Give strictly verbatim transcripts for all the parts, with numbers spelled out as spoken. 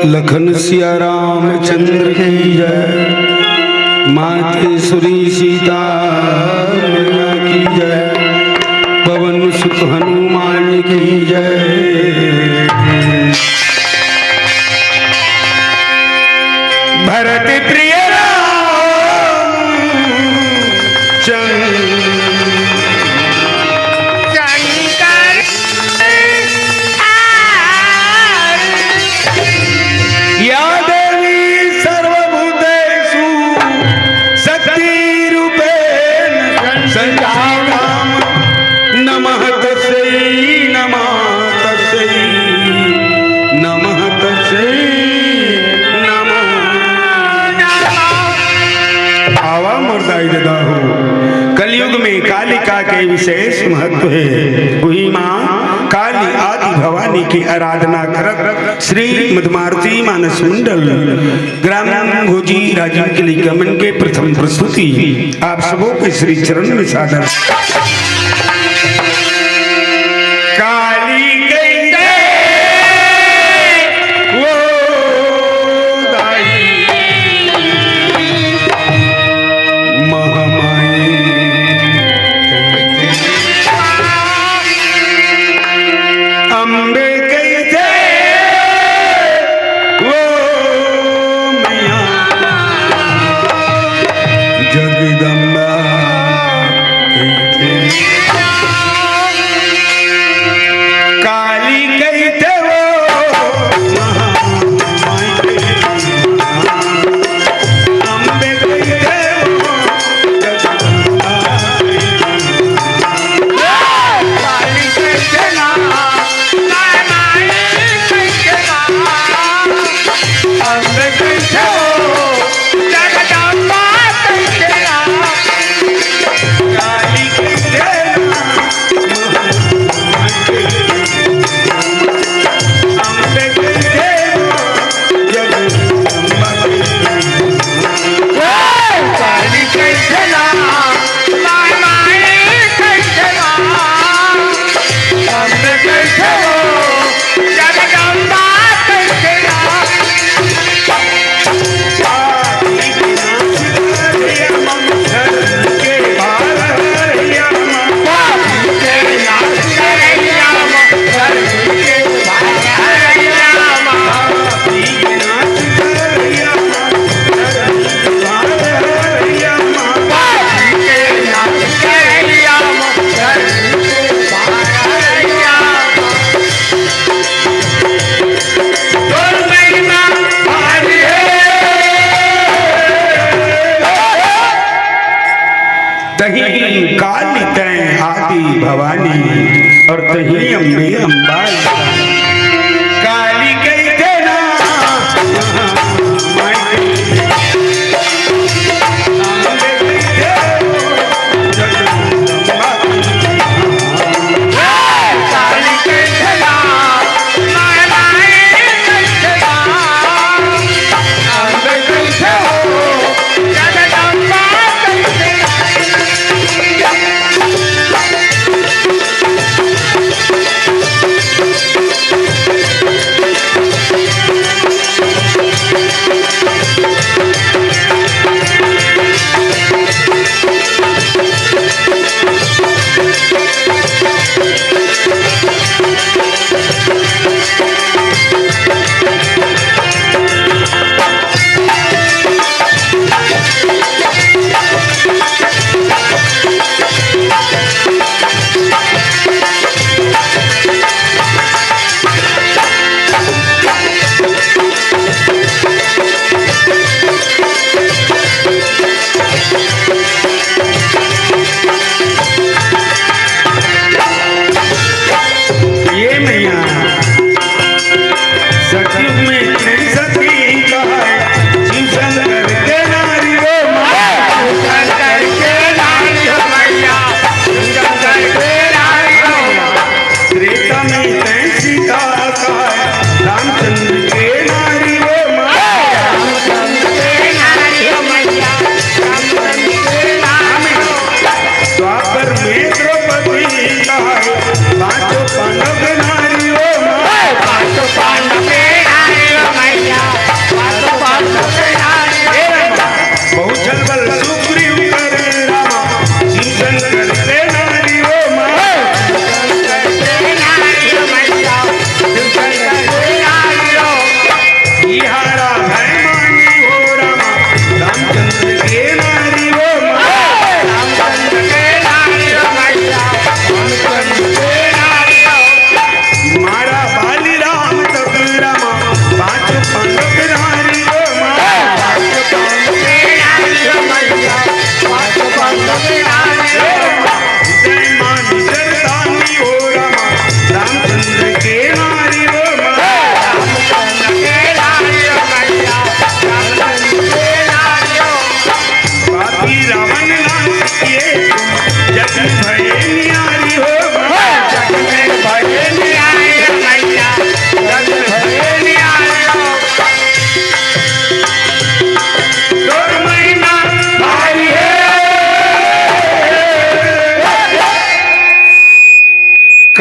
लखन सिया रामचंद्र की जय, मातेश्वरी सीता मैया की जय, पवन सुत हनुमान की जय। भरत प्रिय राम चंद्र शंकर। या देवी सर्वभूतेषु शक्तिरूपेण संस्थिता। नमः तस्यै, नमः तस्यै, नमः तस्यै, नमः। आवा मोर दाई ददा हो, कलयुग में कालिका के विशेष महत्व हे। उही माँ काली आदि भवानी की आराधना करत श्रीमद मारुति मानस मंडल ग्राम भोजी राजीव के लइका मन के प्रथम प्रस्तुति आप सबो के श्री चरण में सादर। काली कइसे वो दाई महामाई, अम्बे कइसे वो मैया, जगदम्बा कइसे।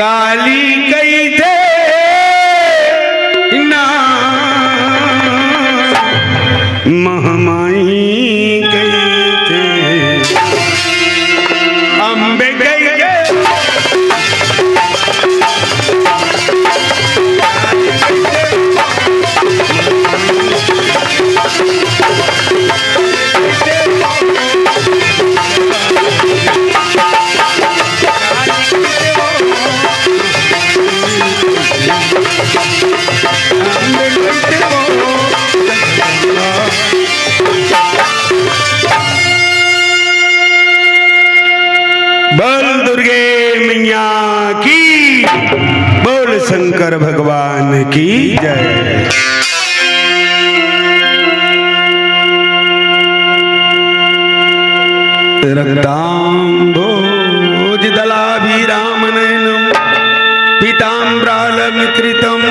काली कहिथे ना, महामाई कहिथे, अम्बे कहिथे। बोल दुर्गे मैया की, बोल शंकर भगवान की जय। रक्ताम्भोजदलाभिरामनयनं पीताम्रालमित्रितं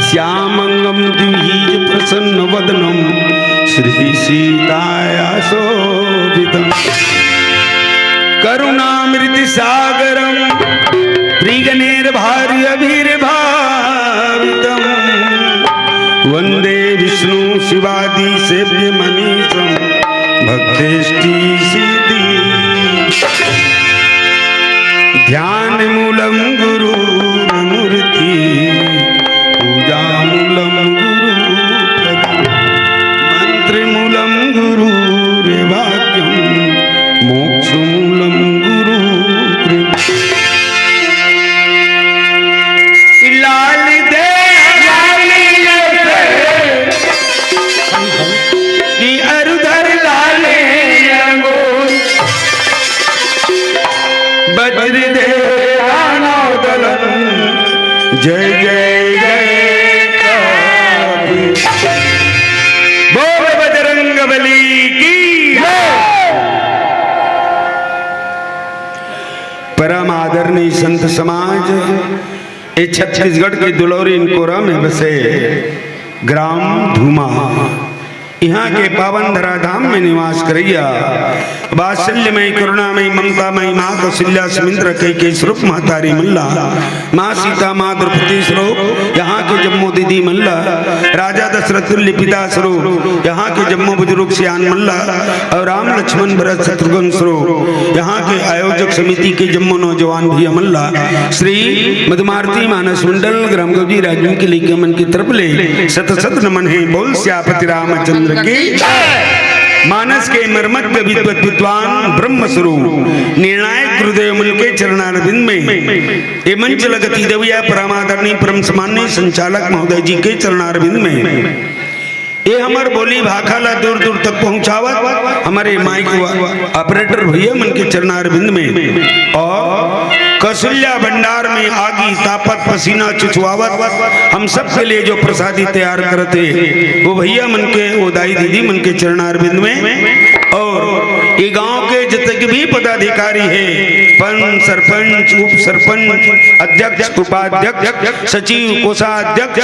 श्यामङ्गं द्विहीज प्रसन्नवदनं श्रीसीताया शोभितम्। करुणामृतसागरं मृगनेर्भार्यभिर्भावितम्। वन्दे विष्णु शिवादिसेव्यमनीशं भक्तेष्टि सिद्धि। ध्यानमूलं गुरुर्मूर्ति, पूजामूलं गुरु प्रदान, मन्त्रमूलं गुरुर्वाक्यं, मोक्षमूलं गुरु कृपा। लाल दे, लाल दे, कि अरुधर लाले रंगो। वज्र दे दानव दलन, जय जय जय काली। बोल बजरंग बली की जय। परम आदरणीय संत समाज, ये छत्तीसगढ़ के दुलौरी इनकोरा में बसे ग्राम धूमा, यहाँ के पावन धराधाम में निवास करैया वात्सल्यमय, करुणामय, ममतामय माँ कौशल्या सुमिंद्रा कैकेयी स्वरूप महतारी मन ला, माँ सीता, माँ द्रौपदी स्वरूप यहाँ के जम्मो दीदी मन ला, राजा दशरथ तुल्य पिता स्वरूप यहाँ के जम्मो बुजुर्ग सियान मन ला, और राम लक्ष्मण भरत शत्रुघ्न स्वरूप यहाँ के आयोजक समिति के जम्मो नौजवान भैया मन ला श्री मधुमारती मानस मंडल ग्राम गौजी राजू के लइका मन की तरफ ले शत शत नमन हे। बोल सियापति रामचंद्र की। मानस के मर्मज्ञ विद्वत विद्वान ब्रह्म स्वरूप निर्णायक गुरुदेव मन के चरणारविंद में ये मंच लगती देवैया परमादरणीय परम सम्माननीय संचालक महोदय जी के चरणारविंद में ये हमर बोली भाखा ला दूर दूर तक पहुँचावत हमरे माइक व-, ऑपरेटर भैया मन के चरणारविंद में और कौशल्या भंडार में आगी तापत पसीना चुचवावत हम सबके लिए जो प्रसादी तैयार करत हे वो भैया मन के, वो दाई दीदी मन के चरणारविंद में और ये गांव के जितने भी पदाधिकारी हे, पंच, सरपंच, उप सरपंच, अध्यक्ष, उपाध्यक्ष, सचिव, कोषाध्यक्ष,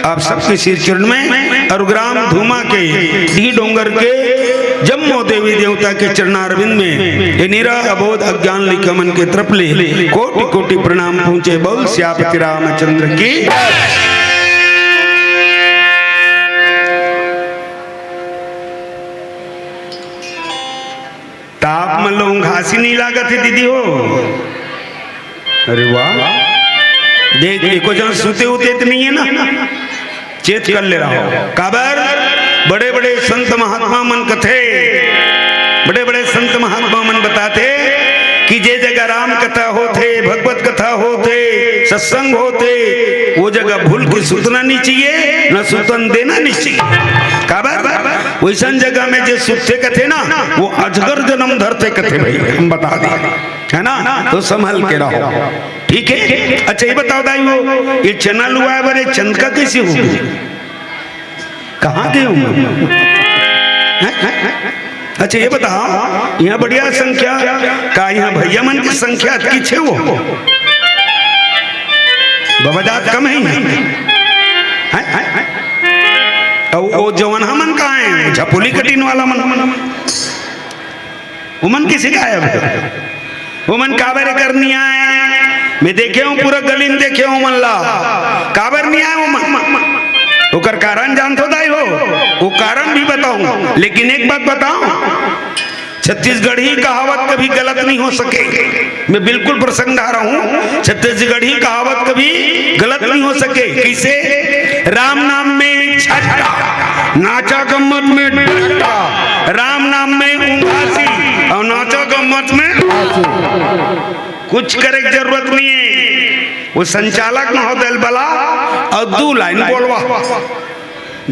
आप सबके सिर चरण में और ग्राम धूमा के डी डोंगर के जम्मो देवी देवता के चरणारविंद में ये निरा अबोध अज्ञान लइका मन के तरफ ले कोटि कोटि प्रणाम पहुँचे। बोल सियापति रामचंद्र की। ताप म लोग घासी नहीं लागत हे दीदी हो। अरे वाह, देख एको जन सुते उते तो नहीं है ना, चेत कर ले रहा हो। काबर बड़े बड़े संत महात्मा मन कथे, बड़े बड़े संत महात्मा मन बताथे कि जे जगह राम कथा होथे, भगवत कथा होथे, सत्संग होथे, वो जगह भूल के सुतना नहीं चाहिए, ना सुतन देना नहीं चाहिए। काबर वैसन जगह में जे सुतथे कथे ना, वो अजगर जन्म धरथे कथे भाई, हम बता दे, है ना? तो संभल के रहो, ठीक है? अच्छा ये बताओ दाई, वो ये चना लुआए बर ये चंद का कैसे हो? कहाँ गए हो? हैं? अच्छा ये बताओ, यहाँ बढ़िया संख्या का, यहाँ भैया मन की संख्या अतकी छे वो बबजात कम है यहाँ। हैं? और वो जवन हमन का है, झपोली कटिन वाला मन, उमन किसी का है? उमन काबर करनी आए? मैं देखे हूं, पूरा गली में देखे हूं मन ला। काबर नहीं आए वो मन? ओकर कारण जानथो दाई हो? वो कारण भी बताऊं, लेकिन एक बात बताऊं, छत्तीसगढ़ी कहावत कभी गलत नहीं हो सके। मैं बिल्कुल प्रसंग ढा रहा हूं, छत्तीसगढ़ी कहावत कभी गलत नहीं हो सके। कैसे? राम नाम में छट्टा, नाचा गम्मत में डट्टा, राम नाम में उंगासी और नाचा गम्मत में कुछ करे के जरूरत नहीं है। वो संचालक महोदय बला और दू लाइन बोलवा,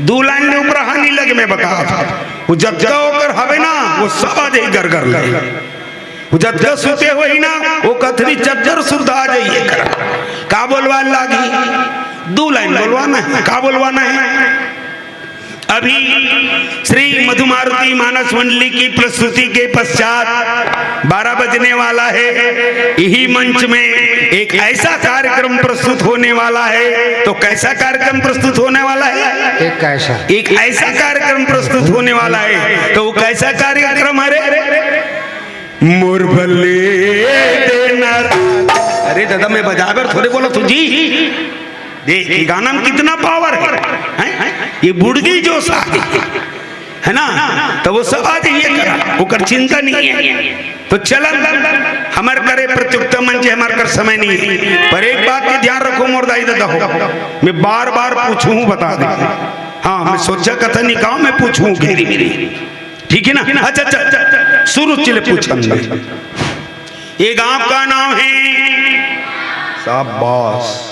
दू लाइन ले ऊपर हानि लगे, मैं बता था। वो जतका ओकर हवे ना, वो सब आ जाई गरगर ले। वो जतका सुते होही ना, वो कथरी चद्दर सुरधा आ जाई एकर। का बोलवा लागी? दू लाइन बोलवाना है, का बोलवाना है? अभी श्री मधुमारुति मानस मंडली की प्रस्तुति के पश्चात बारह बजने वाला है। यही मंच में एक ऐसा कार्यक्रम प्रस्तुत होने वाला है। तो कैसा कार्यक्रम प्रस्तुत होने वाला है? एक कैसा? एक ऐसा कार्यक्रम प्रस्तुत होने वाला है। तो वो कैसा कार्यक्रम है रे? मोर भले देना। अरे दादा, मैं बजाए बर थोड़े बोला तू जी। देख, ये गाना में कितना पावर है, हैं? ये बुढ़गी जोश आ गई, है ना? तो वो सब आ जाइए करा, ओकर चिंता नहीं है। तो चलन हमर करे प्रत्युक्ता मंच है, हमर कर समय नहीं है। पर एक बात के ध्यान रखो मोर दाई दादा हो, मैं बार बार पूछूं, बता दे। हाँ, मैं सोचा कथा नहीं कहा, मैं पूछूं घेरी घेरी, ठीक है ना? अच्छा, अच्छा, अच्छा, अच्छा, शुरू चले पूछन दे। ये गांव का नाम है, शाबाश।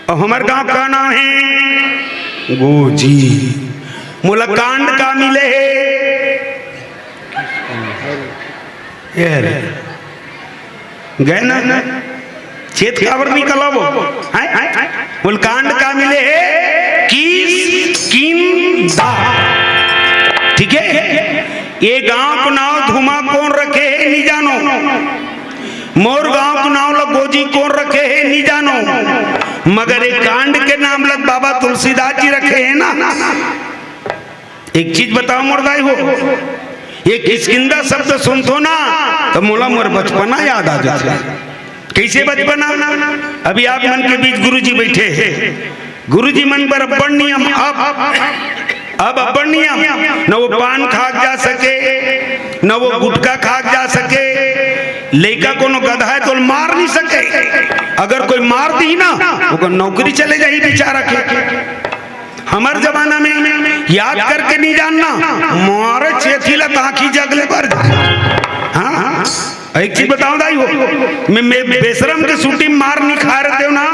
और हमर गांव का नाम है गोजी। मोला कांड का मिले है? ये रे। गए ना? चेत काबर नहीं कला वो? हैं? बोल, कांड का मिले है? किस किंदा। ठीक है, ये गांव को नाव धुमा कौन रखे है, नहीं जानो। मोर गांव के नाव ला गोजी कोन रखे हे, नी जानो, मगर एक कांड के नाम ला बाबा तुलसीदास जी रखे हे ना। एक चीज बताओ मोर दाई हो, ये किष्किंधा शब्द सुनथो ना, तो मोला मोर बचपना याद आ जाथे। कैसे बचपना? अभी आप मन के बीच गुरुजी बैठे हे, गुरुजी मन बर अब्बड़ नियम। अब, अब अब्बड़ नियम, न वो पान खाक जा सके, न वो गुटखा खाक जा सके। लइका कोनो गधा है तो मार नहीं सके, अगर कोई मार दी ना, ओकर नौकरी चले जाही बेचारा के। हमर जमाना में याद करके नहीं जानना, मारे चेथी ला ताकि जगले पर। हाँ, हाँ। एक चीज बताओ दाई हो, मैं, मैं बेशरम के सूटी मार नहीं खा रहे हो ना,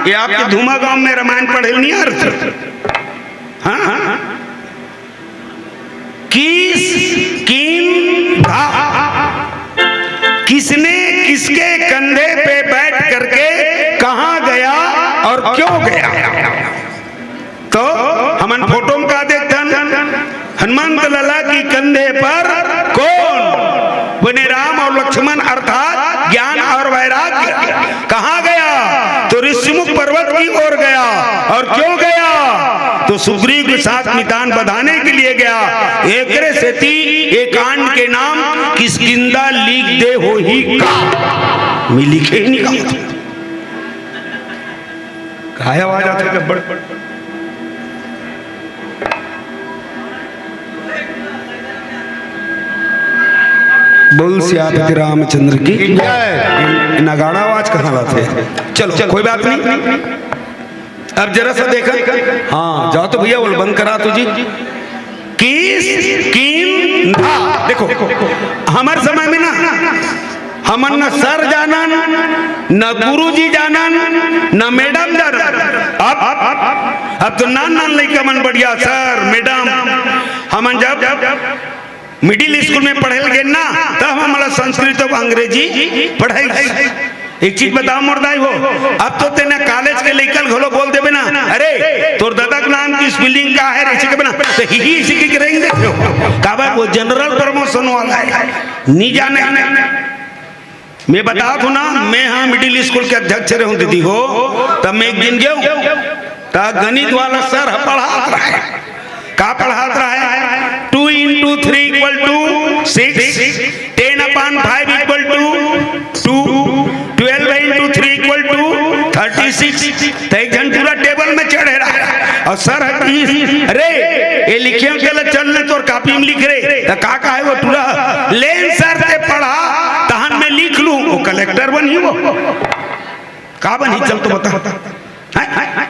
ये आपके धुमा गांव में रामायण पढ़े नहीं आ रहे। हाँ, हाँ। किस किन धा, किसने किसके कंधे पे बैठ करके कहां गया और क्यों गया? तो हमन फोटो में का देखथन? हनुमंत लला की कंधे पर कौन? बने राम और लक्ष्मण अर्थात ज्ञान और वैराग्य। कहाँ गया? तो ऋषिमुख पर्वत की ओर गया। और क्यों गया? तो सुग्रीव के साथ मितान बधाने के लिए गया। एकरे सेती ये कांड के नाम किष्किंधा लिख दे होही का? मैं लिखे ही नहीं। काय आवाज आथे गब्बर? बोल सियापति रामचंद्र की जय। नगाड़ा आवाज कहाँ लाथे? चलो, कोई बात नहीं। अब जरा सा देखा, हाँ, जाओ तो भैया, वो बंद करा तो जी। किस किन धा। देखो, हमर समय में ना, हमन न सर जानन, न गुरुजी जानन, न मैडम जानन। अब, अब तो नान नान लइका मन बढ़िया सर, मैडम। हमन जब मिडिल स्कूल में पढ़े ल गेन ना, तब हमला संस्कृत अउ अंग्रेजी पढ़ाई। एक चीज बताओ मोर दाई हो, अब तो तेने कॉलेज के लइका ल घलो बोल देबे ना, "अरे, तोर दादा के नाम की स्पेलिंग का है रे?" ऐसे कबे ना, तो ही, ही ऐसे के रेंग देथे हो। काबर वो जनरल प्रमोशन वाला है, नहीं जाने। मैं बता दू ना, मैं हाँ मिडिल स्कूल के अध्यक्ष रहूं दीदी हो, तब मैं एक दिन गेहूं, त गणित वाला सर ह पढ़ात रहे। का पढ़ात रहे? Two into three equal to six, ten upon five equal to two, twelve by two three equal to thirty six। त एक झन पूरा टेबल में चढ़े रहा अउ सर ह कहिस, "अरे, ये लिखे हो, चल, चल न तोर कॉपी में लिख रे।" त का कहे वो टूरा, "लेन सर, ते पढ़ा, तहन मैं लिख लूं।" वो कलेक्टर बनही वो? का बनही, चल तो बता। हैं?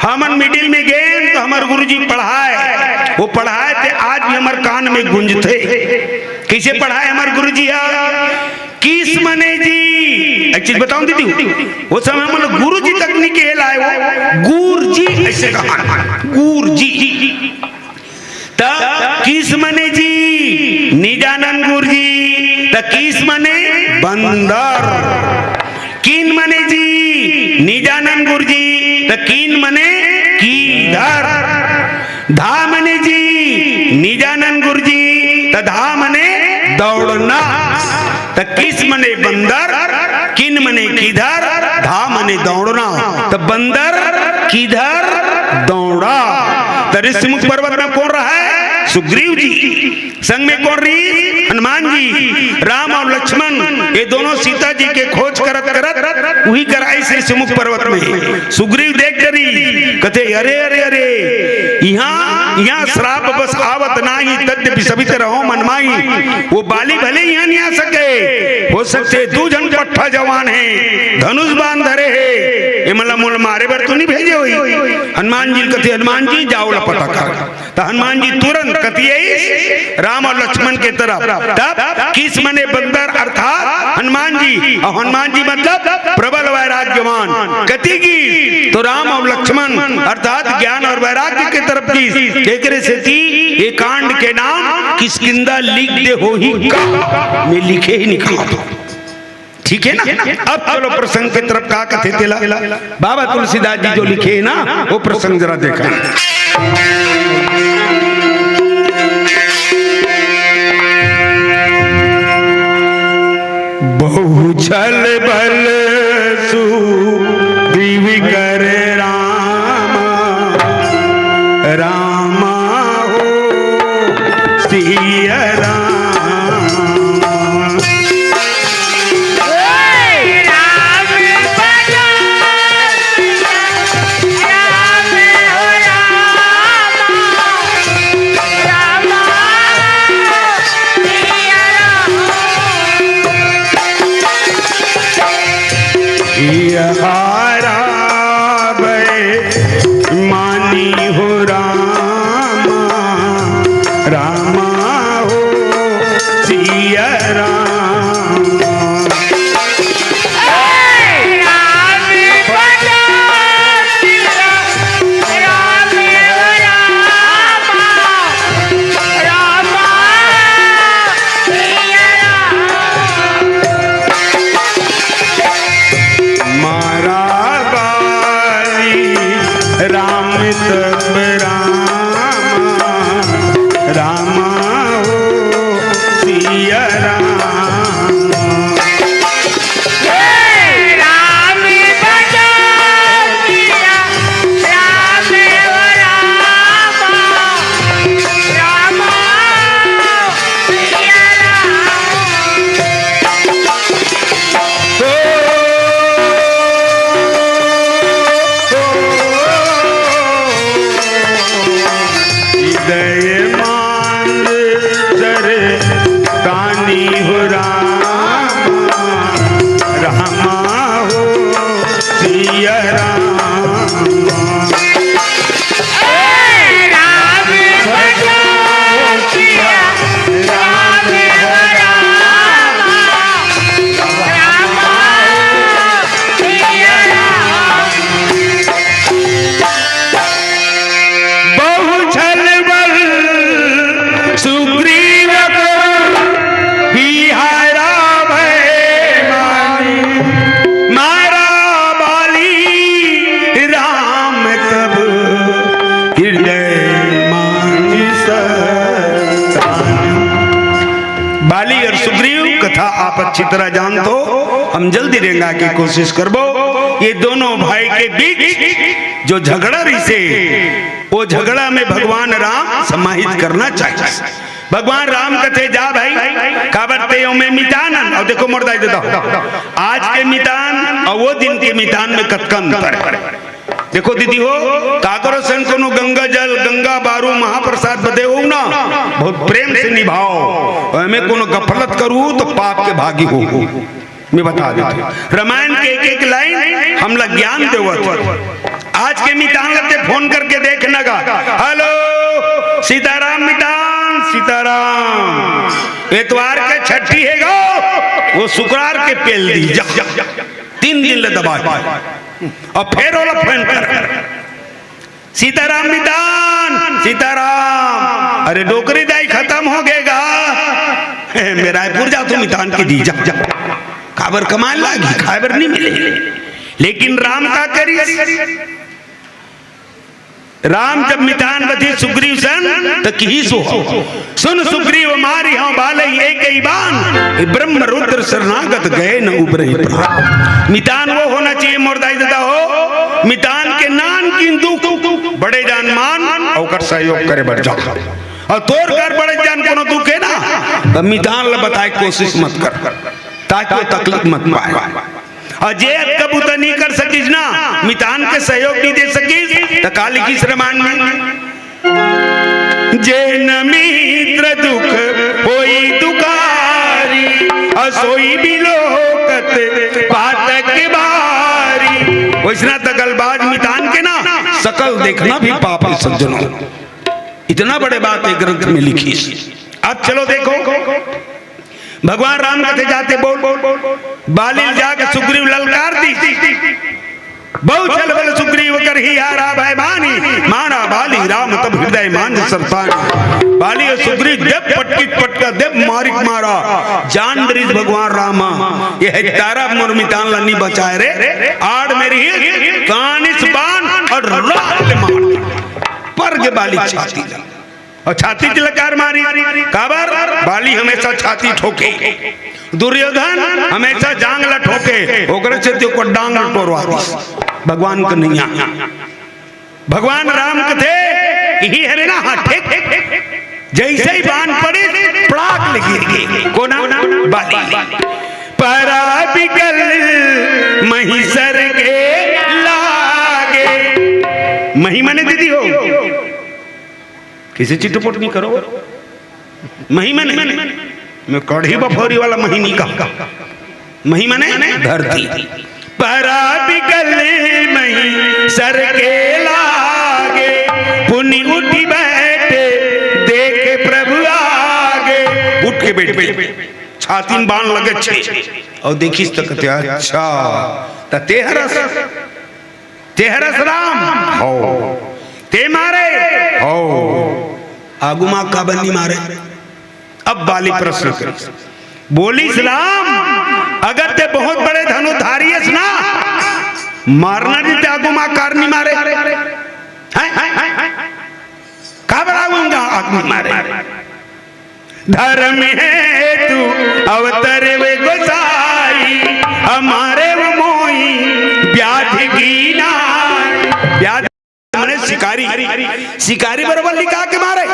हमन मिडिल में गेन त हमर गुरुजी पढ़ाए, वो पढ़ाए ते आज भी हमर कान में गूंजथे। कइसे पढ़ाए हमर गुरुजी ह? किस मने जी, एक चीज बताऊं दीदी, वो समय हमन गुरुजी तक नइ कहे लाए, वो गुरजी अइसे कहा, गुरजी। त किस मने जी, नी जानन गुरजी। त किस मने बंदर। किन मने जी, नी जानन गुरजी। त किन मने किधर। धा मने जी, नी जानन गुरजी। त धा मने दौड़ना। त किस मने बंदर, किन मने किधर, धा मने दौड़ना। त बंदर किधर दौड़ा। त ऋषिमुख पर्वत में कोन रहय? सुग्रीव जी। संग में कोन रहिस? हनुमान जी। राम अउ लक्ष्मण, ये दोनों सीता जी के खोज करत करत उही कर आइस ऋषिमुख पर्वत में। सुग्रीव देख डरिस, कथे, "अरे, अरे, अरे, इहाँ, इहाँ श्राप बस आवत नाही, तद्यपि सबित रहो मन माही।" वो बाली भले इहाँ नइ आ सके, हो सकथे दू झन पट्ठा जवान हे, धनुष बाण धरे हे, एमन ला मोला मारे बर तो नइ भेजे होही। हनुमान जी ल कथे, "हनुमान जी, जा ओला पता कर।" त हनुमान जी तुरंत कति आइस? राम अउ लक्ष्मण के तरफ। तब किस मने बंदर अर्थात हनुमान जी, अउ हनुमान जी मतलब प्रबल वैराग्यवान। कति गिस? त राम अउ लक्ष्मण अर्थात ज्ञान अउ वैराग्य के तरफ गिस। एकरे सेती ये कांड के नाम किष्किंधा लिख दे होही का? मैं लिखे ही नइ कहांव। ठीक हे ना? अब चलो प्रसंग के तरफ, का कथे तेला। बाबा तुलसीदास जी जो लिखे हे ना, वो प्रसंग जरा देखा। बहु छल बल सुग्रीव कर रामा, रामा हो सिया रामा। मानी हो रामा, रामा हो सिया रामा। मारा बाली राम तब रामा, रामा हो सिया रामा। हृदय मांग सर तानी हो रामा, रामा हो सिया रामा। बहु छल बल सुग्रीव कर, बिहारा भय मानी। मारा बाली राम तब, हृदय मांग सर तानी। बाली अउ सुग्रीव कथा आप अच्छी तरह जानथो, हम जल्दी रेंगा के कोशिश करबो। ये दोनों भाई के बीच जो झगड़ा रहिसे, वो झगड़ा में भगवान राम समाहित करना चाहिए। भगवान राम कथे, "जा भाई, काबर ते ओमे मितान हन।" अउ देखो मोर दाई ददा, आज के मितान अउ वो दिन के मितान में कतका अंतर हे। देखो दीदी हो, काकरो संग कोनो गंगा जल, गंगा बारू, महाप्रसाद बदे हो ना, बहुत प्रेम से निभाओ। अउ एमे कोनो गफलत करू तो पाप के भागी हो। मैं बता देथंव, रामायण के एक एक लाइन हमला ज्ञान देवत हे। आज के मितान ला ते फोन करके देख ना गा, "हेलो, सीताराम मितान, सीताराम, एतवार के छट्ठी हे गा, वो शुक्रार के पेल दी जा।" तीन दिन ले दबा के, अउ फेर ओला फोन कर, "सीताराम मितान, सीताराम, अरे डोकरी दाई खतम हो गे गा, मैं रायपुर जाथंव मितान के दी जा।" काबर कमाए लागी, खाए बर नहीं मिले। लेकिन राम का करिस? राम जब मितान बधिस सुग्रीव सन, त किहिस ओ, "सुन सुग्रीव मारिहौं बालहि एकहि बान, ए ब्रह्म रुद्र शरणागत गए न उबरहि प्रान।" मितान वो होना चाहिए मोर दाई ददा हो, मितान के नानकिन दुख बड़े जान मान, ओकर सहयोग करे बर जा। अउ तोर घर बड़े जान कोनो दुख हे ना, त मितान ल बताए के कोशिश मत कर, ताकि वो तकलीफ मत पाए। अउ जे अतका बुता नहीं कर सकिस ना, मितान के सहयोग नहीं दे सकिस, त का लिखिस रामायण में? "जे न मित्र दुख होई दुखारी, अ सोई बिलोकत पातक बारी।" वैसना दगलबाज मितान के ना, सकल देखना भी पाप हे सज्जनों। इतना बड़े बात एक ग्रंथ में लिखिस। अब चलो देखो, भगवान राम कथे जाथे बोल, बाली ल जाके सुग्रीव ललकार दिस। "बहु छल बल सुग्रीव करहिं हारा, भय बानी माना बाली, राम तब हृदय मांझ सरतानी।" बाली अउ सुग्रीव देव पटकिक पटका, देव मारिक मारा, जान डरिस भगवान राम। ये हे तारा मोर मितान ला नहीं बचाए रे, आड़ में रहिस, कानिस बान अउ राख ले मार, पर गे बाली छाती ला। अउ छाती च लकार मारी। काबर? बाली हमेशा छाती ठोके, दुर्योधन हमेशा जांग ला ठोके, ओकरे से तो ओकर डांग ला टोरवा दिस। भगवान कन्हैया, भगवान राम कथे, इही हरे ना, हाँ, ठीक। जैसे ही बान पड़े, पड़ाक ले गिर गे। कोन? बाली। परा बिकल मही सर के लागे। मही माने दीदी हो, किसी चिटपुट नहीं करो। मही माने, मैं कढ़ी बफौरी वाला मही नहीं कहा। मही माने धरती। परा बिकल मही सर के लागे, पुनि उठि बैठे देखे प्रभु आगे। उठ के बैठ गए, छाती में बान लगे छे, अउ देखिस त कथे, "अच्छा, त ते हरस?" "ते हरस राम?" "हौ।" "ते मारे?" "हौ।" "आगू मा काबर नी मारे?" अब बाली प्रश्न करिस, बोलिस, "राम, अगर ते बहुत बड़े धनुधारी हस ना, मारना नी ते आगू मा कार नी मारे?" हैं? काबर आगू मा आग नी मारे? धर्म हेतु अवतरे वे गोसाई, हमारे वो मोई व्याधि की नाई। व्याधि माने शिकारी, शिकारी बरोबर लिका के मारे।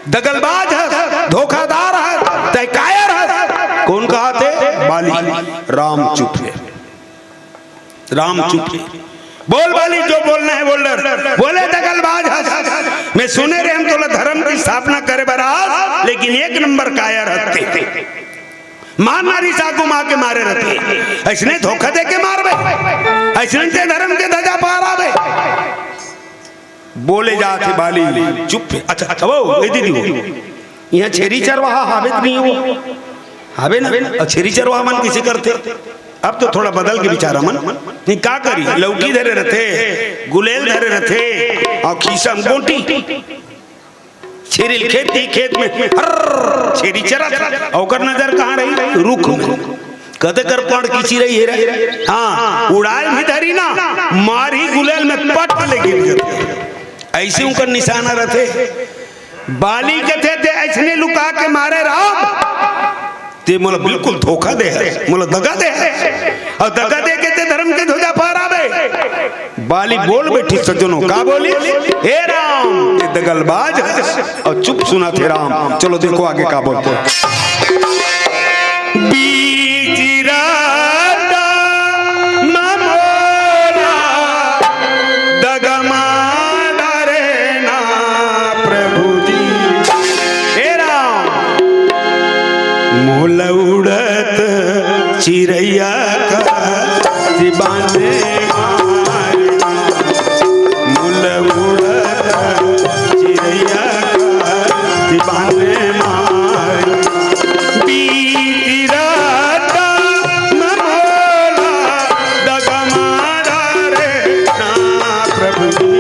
दगलबाज हस, धोखादार हस, तै कायर हस। कोन कहाथे? बाली। राम चुप हे। राम चुप हे। बोल बाली, जो बोलना है बोल डर। बोले, "दगलबाज हस, मैं सुने रहे हम तोला धर्म की स्थापना करे बर आस, लेकिन एक नंबर कायर हस ते। मार नारी साकू माँ के मारे रहते, ऐसने धोखा दे के मारबे, ऐसने ते धर्म के ध्वजा फहराबे।" बोले जाथे बाली, चुप हे। अच्छा, अच्छा, वो, ए दीदी हो, इहाँ छेरी चरवाहा हावे त नहीं हो? हावे ना? अउ छेरी चरवाहा मन किसे करथे? अब तो थोड़ा बदल के विचार मन। नहीं, का करी? लौकी धरे रहथे, गुलेल धरे रहथे, अउ खीसा म गोंटी। छेरी ल खेत ही खेत में, हर्र, छेरी चरत, अउ ओकर नजर कहाँ रही? रुख में। कते कर पड़ किसी रही हे रे? हाँ, उड़ाल भी धरी ना, मार ही गुलेल में पट ले गिर जाथे। ऐसे उनकर निशाना रहथे। बाली कथे ते ऐसने लुका के मारे राम, ते मोला बिल्कुल धोखा दे हे, मोला दगा दे हे, अउ दगा दे के ते धर्म के ध्वजा फहराबे। बाली बोल बैठी सज्जनों, का बोली? "हे राम, ते दगलबाज हे।" अउ चुप सुनाथे राम। चलो देखो आगे का बोलथे। बीच राता चिरैया का दीवाने मारे, मुल उड़त चिरैया का दीवाने मारे। बीती रात ममोला दगमारा रे ना प्रभु जी।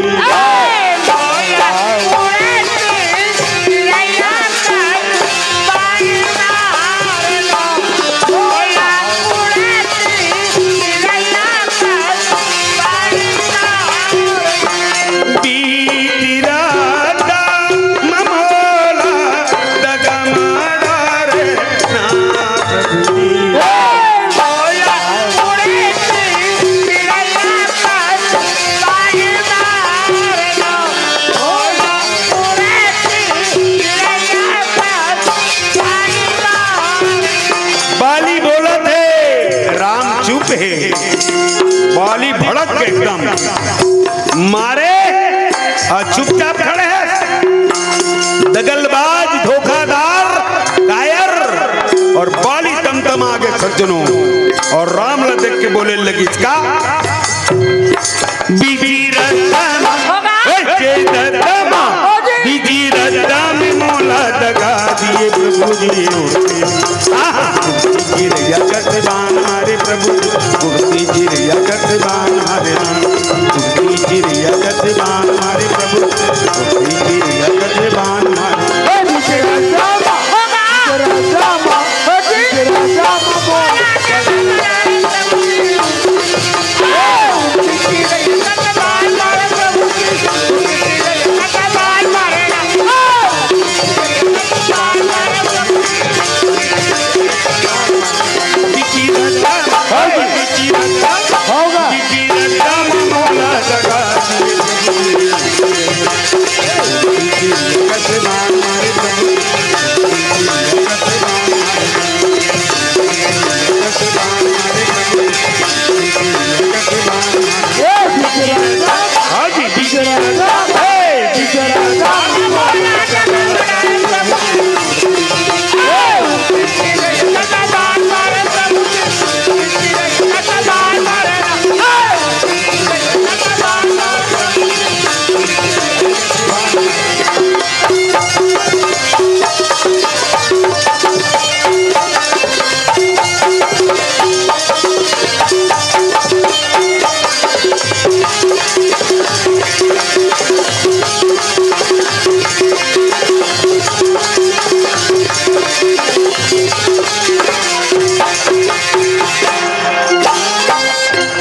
बीती रात ममोला दगमारा रे ना प्रभु जी। बाली बोलत हे, राम चुप हे। बाली भड़क के एकदम मारे अउ चुपचाप खड़े हे। दगलबाज, धोखादार, कायर अउ बाली तमतमा गे सज्जनों। अउ राम ला देख के बोले लगिस का, बीती रद्दा मा, होगा। ए, जे रद्दा मा, हो जी। बीती रद्दा में मोला दगा दिए प्रभु जी। आहा, चिरैया कस बान मारे प्रभु, कुर्सी चिरैया कस बान मारे राम, कुर्सी चिरैया कस बान मारे प्रभु, कुर्सी चिरैया कस बान मारे। ए, बीती रद्दा मा, होगा। बीती रद्दा मा, हो जी। बीती रद्दा मा बोल।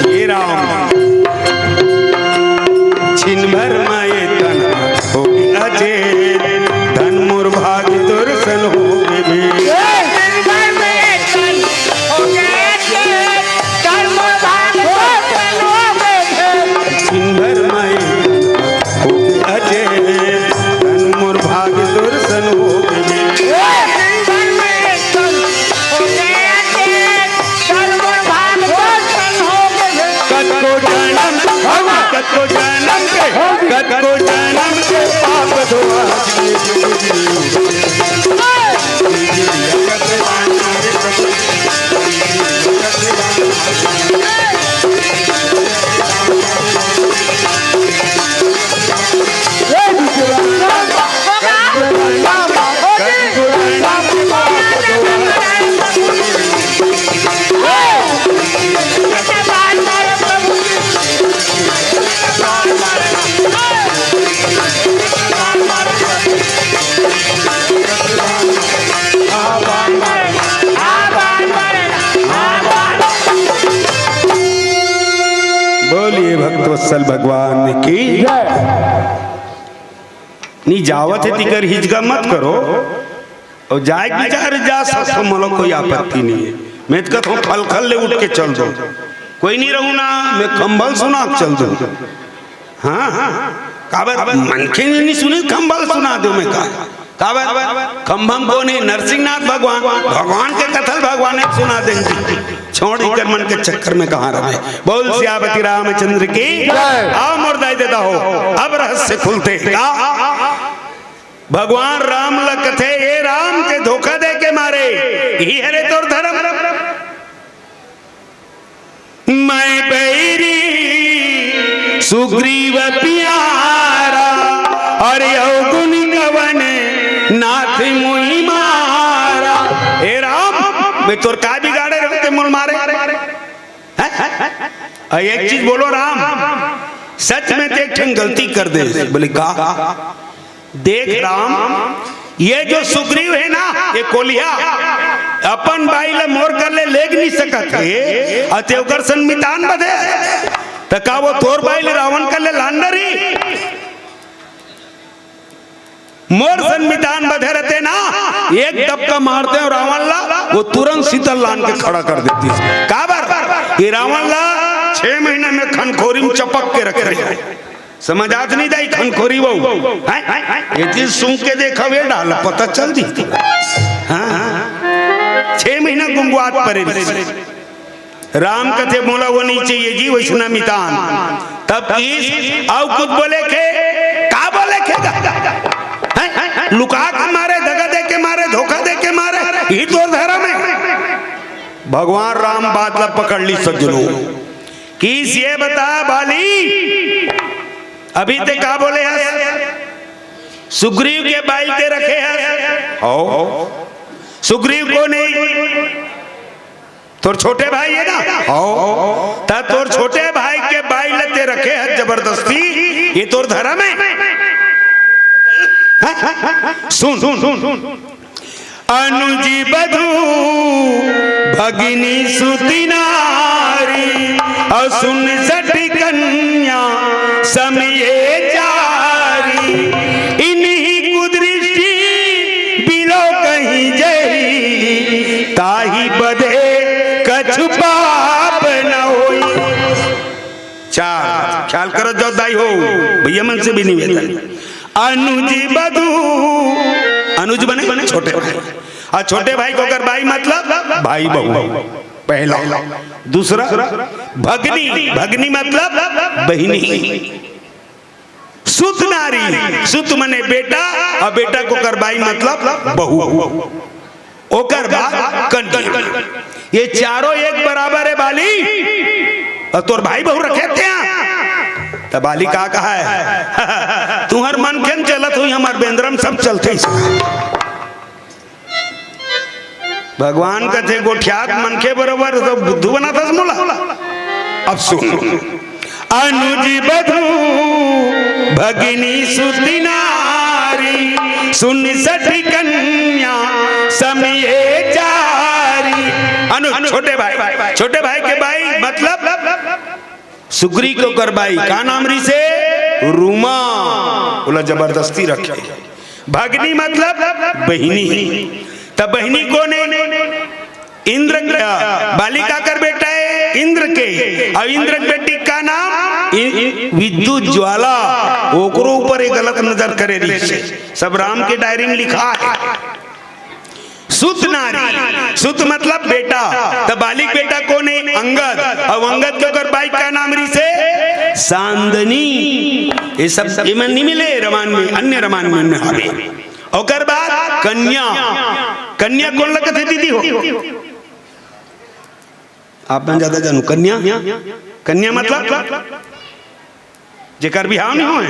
ये राम, छिन भर मा ये तन होगे अचेत, धन मोर भाग तोर सन होगे भेंट। छिन भर मा ये तन होगे अचेत, धन मोर भाग तोर सन होगे भेंट। कतको जनम, कतको जनम के, कतको जनम के पाप धोआ। बोलिए भक्तवत्सल भगवान की जय। नी जावत हे तिकर हिचका मत करो, अउ जाय के विचार जा सकथो, मोला कोई आपत्ति नहीं है। मैं तो कहथों फलखल ले उठ के चल दो, कोई नहीं रहूं ना, मैं खंभल सुना के चल दो। हाँ, काबर मनखे नहीं सुने, खंभल सुना दो। मैं कहा काबर खंभम कोन हे? नरसिंहनाथ भगवान, भगवान के कथा ल भगवान ने सुना देंगे। छोड़ इकर मन के चक्कर में कहाँ रहे। बोल सियापति रामचंद्र की जय। आओ मोर दाई ददा हो, अब रहस्य खुलथे का? भगवान राम ल कथे, ए राम के धोखा दे के मारे, इही हरे तोर धर्म। सुग्रीव प्यारा, अरे अवगुण कवन नाथ मोहि मारा। हे राम, मैं तोर का बिगाड़े रहते मोल मारे? हैं? अरे एक चीज बोलो राम, सच में ते एक ठन गलती कर दे। बोले का? देख राम, ये जो सुग्रीव हे ना, ये कोलिहा अपन बाई ल मोर कर ले लेग नहीं सकत हे, अते ओकर सन मितान बधे, त का वो तोर बाई ल रावण कर ले लान डरही? मोर सन मितान बधे रहते ना, एक दबका मारते हैं रावण ला, वो तुरंत सीता ल लान के खड़ा कर देतिस। काबर? ये रावण ला छह महीना में खनखोरी में चपक के रखे हे। समझ आत नहीं दाई, खनखोरी बहू। हैं? ये चीज सूंघ के देखा हुए डाल, पता चल दी। हाँ, हाँ। छह महीना गुंगुआत परे रही। राम कथे, "मोला वो नहीं चाहिए जी, वैष्णव मितान।" तब किस, अउ कुछ बोले के, का बोले के गा? हैं? लुका के मारे, दगा दे के मारे, धोखा दे के मारे, ये तोर धर्म हे। भगवान राम बात ला पकड़ ली सज्जनों। किस ये बता बाली, अभी ते का बोले हस? सुग्रीव के बाई ते रखे हस? हो। सुग्रीव कोन हे? तोर छोटे भाई हे ना? हो। त तोर छोटे भाई के बाई ल ते रखे हस जबरदस्ती, ये तोर धर्म हे? हैं? सुन, सुन, सुन, सुन। अनुज बधू भगिनी सुत नारी, अउ सुन सठ कन्या सम ये चारी। इनही कुदृष्टि बिलो कहीं जही, ताहि बधे कछु पाप न होई। चार, ख्याल करत जाओ दाई हो, भैया मन से भी निवेदन। अनुज बधू, अनुज बने, बने छोटे भाई। अउ छोटे भाई के ओकर बाई मतलब भाई बहू, पहला। दूसरा भगनी, भगनी मतलब बहिनी। सुत नारी, सुत मने बेटा, अउ बेटा के ओकर बाई मतलब बहू। ओकर बाद कन्या। ये चारों एक बराबर हे बाली। अउ तोर भाई बहू रखे हस तें? त बाली का कहा हे? तुहर मन के न चलत होही, हमर बेंदरा म सब चलथे। भगवान कथे, "गोठियात मनखे बरोबर तो बुद्धू बनाथस मोला।" अब सुन, अनुज बधू भगिनी सुत नारी, सुन सठ कन्या सम ये चारी। अनुज, छोटे भाई, छोटे भाई के बाई मतलब सुग्रीव के ओकर बाई, का नाम रिसे? रूमा। ओला जबरदस्ती रखे। भगनी मतलब बहिनी। त बहिनी कोन हे? इंद्र, अ, बाली काकर बेटा हे? इंद्र के। अउ इंद्र के बेटी का नाम? इ-, इ-, विद्युत ज्वाला। ओकरो ऊपर ये गलत नजर करे रिसे। सब राम के डायरी में लिखा हे। सुत नारी, सुत मतलब बेटा। त बाली के बेटा कोन हे? अंगद। अउ अंगद के ओकर बाई का नाम रिसे? सांदनी। ये सब ये मन नहीं मिले रमान में, अन्य रमान में, में हवे। ओकर बाद कन्या। कन्या कोन लगत हे दीदी हो? आप मन ज्यादा जानू। कन्या, कन्या मतलब जेकर बिहाव नहीं होय।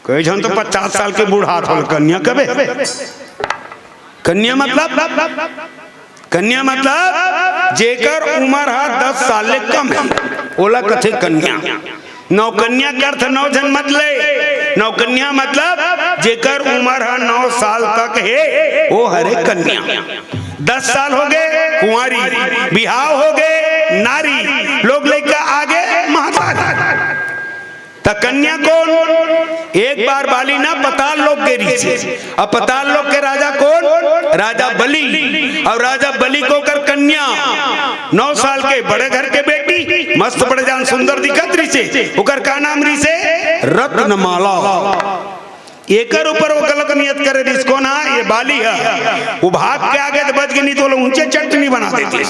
कोई झन तो पचास साल के बूढ़ा हाथ होल कन्या कबे। कन्या मतलब, कन्या मतलब जेकर उमर ह दस साल ले कम हे, ओला कथे कन्या। नौकन्या के अर्थ नौ झन मत ले। नौकन्या मतलब जेकर उमर ह नौ साल तक हे, वो हरे कन्या। दस साल हो गे कुंवारी, बिहाव हो गे नारी, लोग लइका आगे महतारी। त कन्या कोन? एक बार बाली ना पताल लोक गे रिहिस। अब पताल लोक के राजा कोन? राजा बलि। अउ राजा बलि के ओकर कन्या नौ साल के बड़े घर के बेटी, मस्त बड़े जान सुंदर दिखत रिहिस। ओकर का नाम रिहिस? रत्नमाला। एकर ऊपर वो गलत नियत करे रिहिस। कोन हा? ये बाली ह। वो भाग के आगे त बच गे, नहीं त ओला ऊंचे चटनी बना देतिस।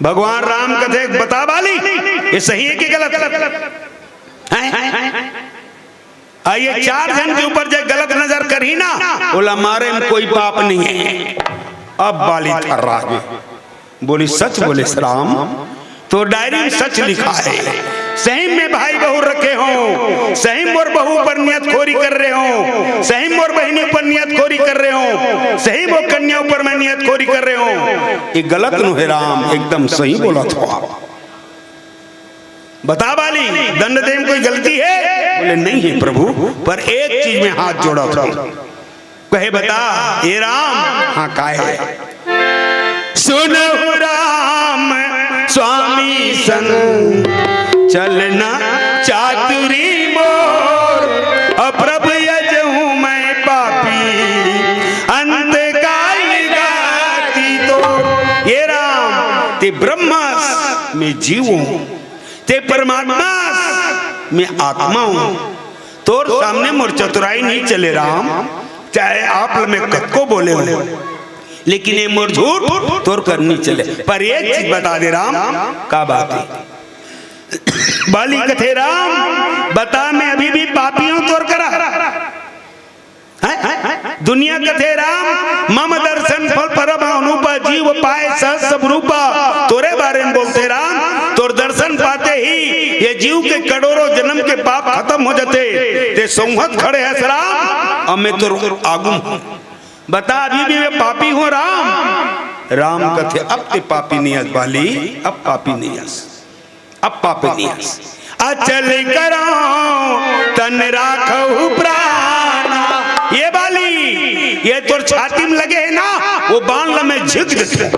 भगवान राम कथे, बता बाली, ये सही हे कि गलत? हैं? अउ ये चार झन के ऊपर जे गलत नजर करही ना, ओला मारे में कोई पाप नहीं हे। अब बाली थर्रा गे, बोली, सच बोले राम, तोर डायरी में सच लिखा हे। सही में भाई बहू रखे हो, सही मोर बहू पर नियत खोरी कर रहे हो, सही मोर बहिनी पर नियत खोरी कर रहे हो, सही मोर कन्या ऊपर मैं नियत खोरी कर रहे हो। ये गलत नो हे राम, एकदम सही बोलत हो आप। बता बाली, दंड देम कोई गलती है? बोले, नहीं है प्रभु, पर एक चीज में हाथ जोड़त हूँ। कहे, बता ए राम। हाँ, काय है? सुनहु राम स्वामी संग, चलना चातुरी मोर, अप्रभ यजहूँ मैं पापी, अंत काल गाती तो। ए राम, ते ब्रह्मास, मैं जीव हूँ, ते परमात्मास, मैं आत्मा हूँ। तोर सामने मोर चतुराई नहीं चले राम, चाहे आप ल मैं कतको बोले हो, लेकिन ये मोर झूठ तोर कर नहीं चले। पर एक चीज बता दे राम, का बात है? बाली कथे, राम बता, मैं अभी भी पापी हूँ तोर करा। हैं? दुनिया कथे राम, मम दर्शन फल परम अनुपा, जीव पाए सहज सब रूपा। तोरे बारे में बोलथे राम, तोर दर्शन पाते ही ये जीव के करोड़ों जन्म के पाप खतम हो जाथे। ते संहत खड़े हस राम, अब मैं तोर आगू हूँ। बता, अभी भी मैं पापी हूँ राम। राम कथे, अब ते पापी नहीं हस बाली, अब पापी नहीं हस, अब पापी नहीं हस। अचल करो तन राखहु प्राणा। ये बाली, ये तोर छाती में लगे है ना, वो बाण ल मैं झिक देथे।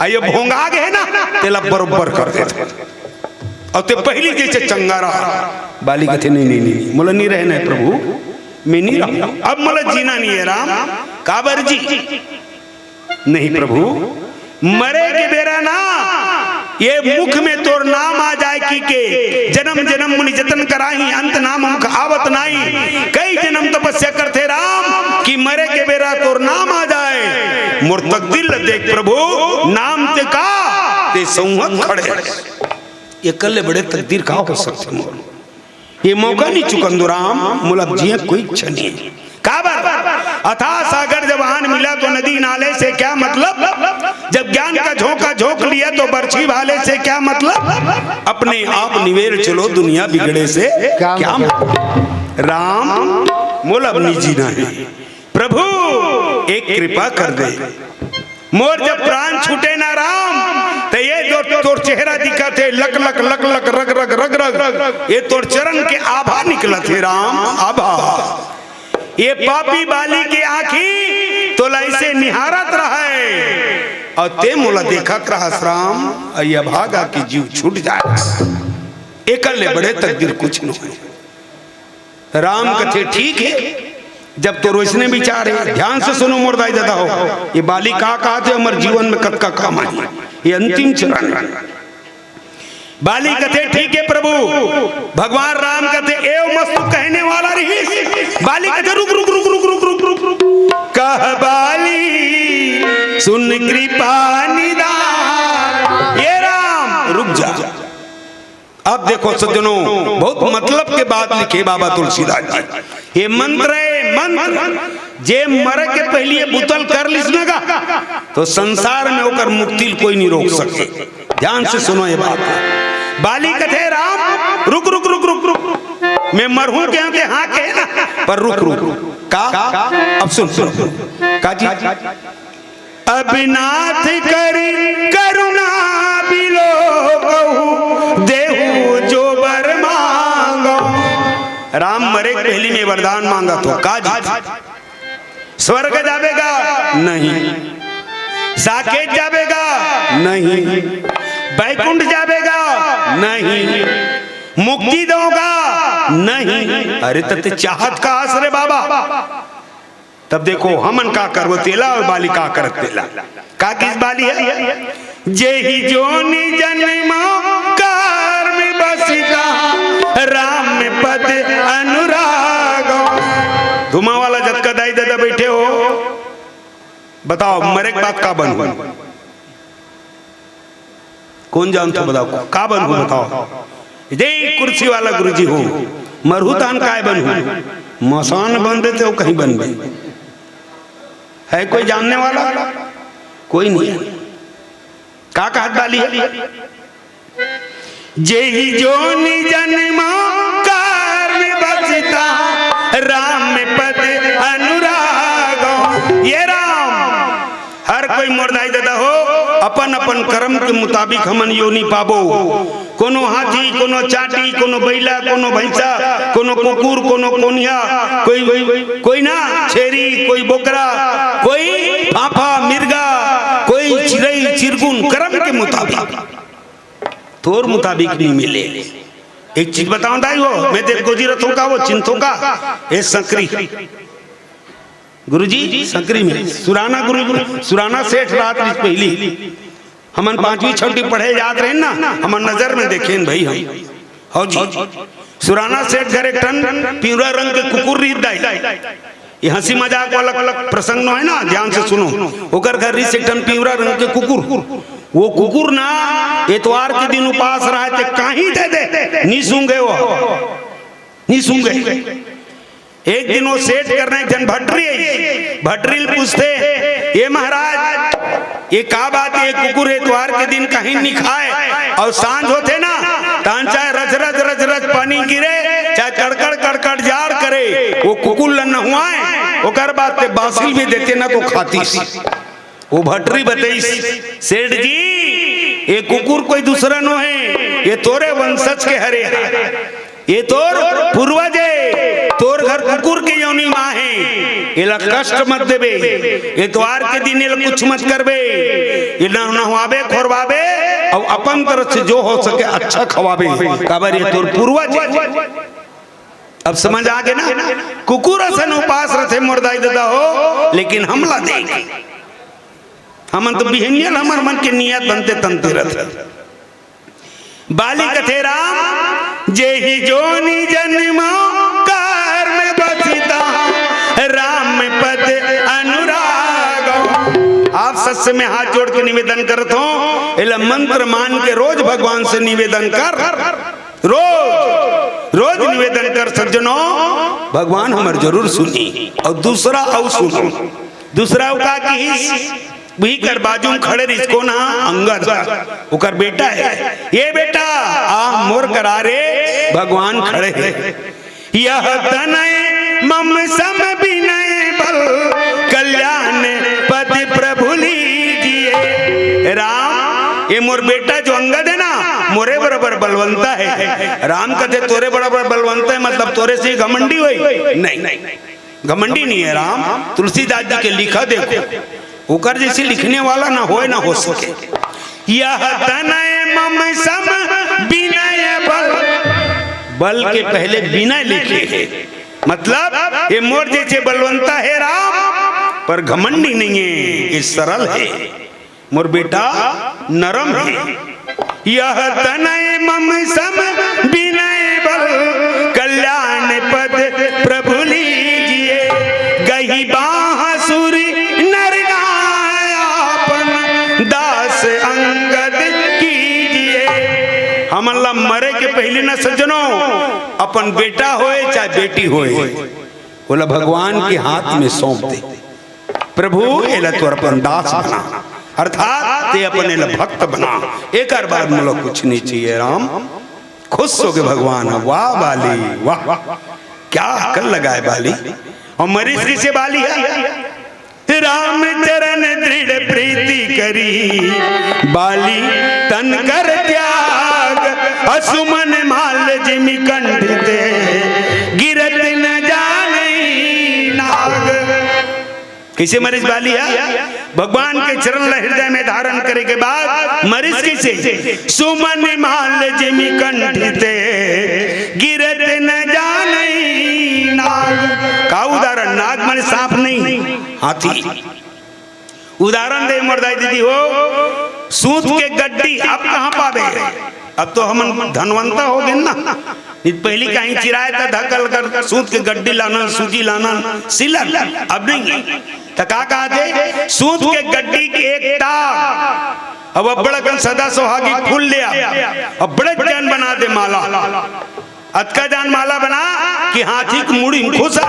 आ ये भोंगा गे है ना, तेला बरोबर कर देथे। अउ ते पहिली जैसे चंगा रहा। बाली कथे, नहीं, नहीं, नहीं, मोला नहीं रहना है प्रभु, मैं नहीं रहूँ, अब मोला जीना नहीं है राम। काबर जी? नहीं प्रभु, मरे के बेरा ना ये मुख में तोर नाम आ जाए कहिके, जन्म जन्म मुनि जतन कराही, अंत नाम मुख आवत नाही। कई जन्म तपस्या करथे राम कि मरे के बेरा तोर नाम आ जाए। मोर तकदीर ल देख प्रभु, नाम ते का, ते संहत खड़े। एकर ले बड़े तकदीर का हो सकथे मोर? ये मौका नहीं चुकन दो राम, मोला अब जिए कोई इच्छा नहीं है। काबर? अथाह सागर जब आन मिला तो नदी नाले से क्या मतलब? जब ज्ञान का झोंका झोंक लिया तो बरछी भाले से क्या मतलब? अपने आप निवेर चलो दुनिया बिगड़े से क्या क्या मतलब? मतलब? राम, मोला अब नहीं जीना है। प्रभु, एक कृपा कर दे। मोर जब प्राण छूटे ना राम, त ये जो तोर चेहरा दिखत हे, लक लक लक लक, रग रग रग रग, ये तोर चरण के आभा निकलत हे राम, आभा। ये पापी बाली के आँखी तोला ऐसे निहारत रहय, अउ ते मोला देखत रहस राम, अउ ये भागा के जीव छूट जाए। एकर ले बड़े तकदीर कुछ नोहे। राम कथे, ठीक हे, जब तोर वइसने विचार हे, ध्यान से सुनो मोर दाई ददा हो, ये बाली का कहत हे, हमर जीवन में कतका काम आही, ये अंतिम चरण हे। बाली कथे, ठीक हे प्रभु। भगवान राम कथे, एव मस्तु कहने वाला रहिस। बाली कथे, रुक, रुक, रुक, रुक, रुक, रुक, रुक। कह बाली सुन कृपा निदान। ये राम, रुक जा। अब देखो सज्जनों, बहुत मतलब के बात लिखे बाबा तुलसीदास जी। ये मंत्र हे, मंत्र, जे मरे के पहिली ये बुता ल कर लिस न गा, तो संसार में ओकर मुक्ति ल कोई नहीं रोक सके। ध्यान से सुनो ये बात। बाली कथे, राम, रुक, रुक, रुक, रुक, रुक। मैं मरहूं कहे ते हाँ कहे ना, पर रुक, रुक, रुक। का? अब सुन, सुन, सुन। का जी? अब नाथ करी करुणा बिलो कहू, देहु जो बर मांगो। राम मरे के पहिली में वरदान मांगत हो, का जी? स्वर्ग जाबे गा? नहीं। साकेत जाबे गा? नहीं। बैकुंठ जाबे गा? नहीं। मुक्ति दो गा? नहीं। अरे, त ते चाहत का हस रे बाबा? तब देखो, हमन का करबो तेला अउ बाली का करत तेला। का किहिस बाली हे? जेहि जोनि जन्मो कर्म बसिता, राम पद अनुरागो। धुमा वाला जतका दाई ददा बइठे हो, बताओ, मरे के बाद का बनहू? कोन जानथे बताओ, का बनहू बताओ? जे कुर्सी वाला गुरुजी हो, मरहू तहान काय बनहू? मसान बनबे ते अउ कहीं बनबे। है कोई जानने वाला? कोई नहीं है। का कहत बाली हे? जेहि जोनि जन्मो कर्म बसिता, राम पद अनुराग। ये राम, हर कोई मोर दाई ददा हो, अपन अपन कर्म के मुताबिक हमन योनि पाबो। कोनो हाथी, कोनो चाटी, कोनो बैला, कोनो भैंसा, कोनो कुकुर, कोनो कोनिया, कोई, कोई ना छेरी, कोई बोकरा, कोई फाफा मिर्गा, कोई चिरई चिरगुन, कर्म के मुताबिक। तोर मुताबिक नहीं मिले। एक चीज बताओ दाई हो, मैं देख गोजी रथों का वो चिंथों का, ए संकरी गुरुजी, संकरी में सुराना गुरु, सुराना सेठ रात रिस पहली हमन पांचवी छठी पढ़े जात रहे ना, हमन नजर में देखेन भाई हम। हो जी, सुराना सेठ घर एक ठन पिंवरा रंग के कुकुर रिस दाई। ये हंसी मजाक वाला प्रसंग नो है ना, ध्यान से सुनो। ओकर घर रिस एक ठन पिंवरा रंग के कुकुर। वो कुकुर ना एतवार के दिन उपास रहा थे, कहीं दे दे, नहीं सूंघे वो, नहीं सूंघे। एक दिन वो सेठ करने एक जन भटरी आई, भटरी ल पूछते, "ये महाराज, ये का बात है? ये कुकुर एतवार के दिन कहीं नहीं खाए और सांझ होते ना, तान चाहे रच रच रच रच पानी गिरे, चाहे कड़कड़ कड़कड़ जाड़ करे, वो कुकुर ल नहुआए, ओकर बाद ते बासिल भी देते ना तो खातीस।" वो भटरी बतईस, "सेठ जी, ये कुकुर कोई दूसरा नो है, ये तोरे वंशज के हरे, ये तोर पूर्वज है, तोर घर कुकुर के योनि माँ है, एला कष्ट मत देबे, एतवार के दिन एला कुछ मत करबे, ये न नहवाबे खोरवाबे, और अपन तरफ से जो हो सके अच्छा खवाबे, काबर ये तोर पूर्वज है।" अब समझ आ गे ना, कुकुर असन उपास रथे मोर दाई ददा हो, लेकिन हमला देख, हमन तो बिहनिया ल हमर मन के नियत बनते तनते रथे। बाली कथे राम, "जेहि जोनि जन्मो कर्म बसिता, राम पद अनुराग।" आप सत्य में हाथ जोड़ के निवेदन करत हो, एला मंत्र मान के रोज भगवान से निवेदन कर, रोज, रोज निवेदन कर सज्जनों, भगवान हमर जरूर सुनी। और दूसरा अउ सुनो, दूसरा अउ का किहिस, वही कर बाजू में खड़े रिस कोन हा, अंगद, ओकर बेटा है। "ये बेटा, आ मोर करा रे, भगवान खड़े हैं।" "यह तनय मम सम बिनय बल, कल्याण पद प्रभु लीजिए।" राम, ये मोर बेटा जो अंगद है ना, मोरे बराबर बलवंता है। राम कथे, "तोरे बराबर बलवंता है, मतलब तोरे से घमंडी होई?" नहीं, घमंडी नहीं है राम। तुलसीदास जी के लिखा देखो, ओकर जैसे लिखने वाला ना होए ना हो सके। "यह तनय मम सम बिनय बल।" बल के पहले बिनय लिखे है, मतलब ये मोर जैसे बलवंता है राम, पर घमंडी नहीं है, ये सरल है। मोर बेटा नरम है। "यह तनय मम सम बिनय बल, कल्याण पद प्रभु लीजिए। गहि बांह सुर नर नाय आपन, दास अंगद कीजिए।" हमन ला मरे के पहले न सज्जनो, अपन बेटा होए चाहे बेटी होए, ओला भगवान के हाथ में सौंप दे। "प्रभु, एला तोर अपन दास बना, अर्थात ते अपन एला भक्त बना, एकर बाद मोला कुछ नहीं चाहिए राम।" खुश हो गए भगवान, "वाह बाली, वाह, क्या अकल लगाए बाली।" और मरीज किसे बाली है? "राम चरण दृढ़ प्रीति करी, बाली तन कर त्याग। असुमन माल जिमि कंठ ते, गिरत न जानई नाग।" कैसे मरीज बाली है? भगवान के चरण ला हृदय में धारण करे के बाद मरीज कैसे? "सुमन माल जिमि कंठ ते, गिरत न जानई नाग।" का उदाहरण? नाग माने सांप नहीं, हाथी। उदाहरण दे मोर दाई दीदी हो, सूत के गड्डी अब कहाँ पाबे? अब तो हमन धनवंता हो गए ना। नहीं तो पहली कहीं चिराए था धकल कर सूत के गड्डी लाना, सूजी लाना, सिलन। अब नहीं। तो का कहा थे? सूत के गड्डी के एक टाप, अब अब्बड़ कन सदा सुहागी फूल ले आ, अब बड़े जान बना दे माला। अतका जान माला बना कि हाथी की मुड़ी में खुसा,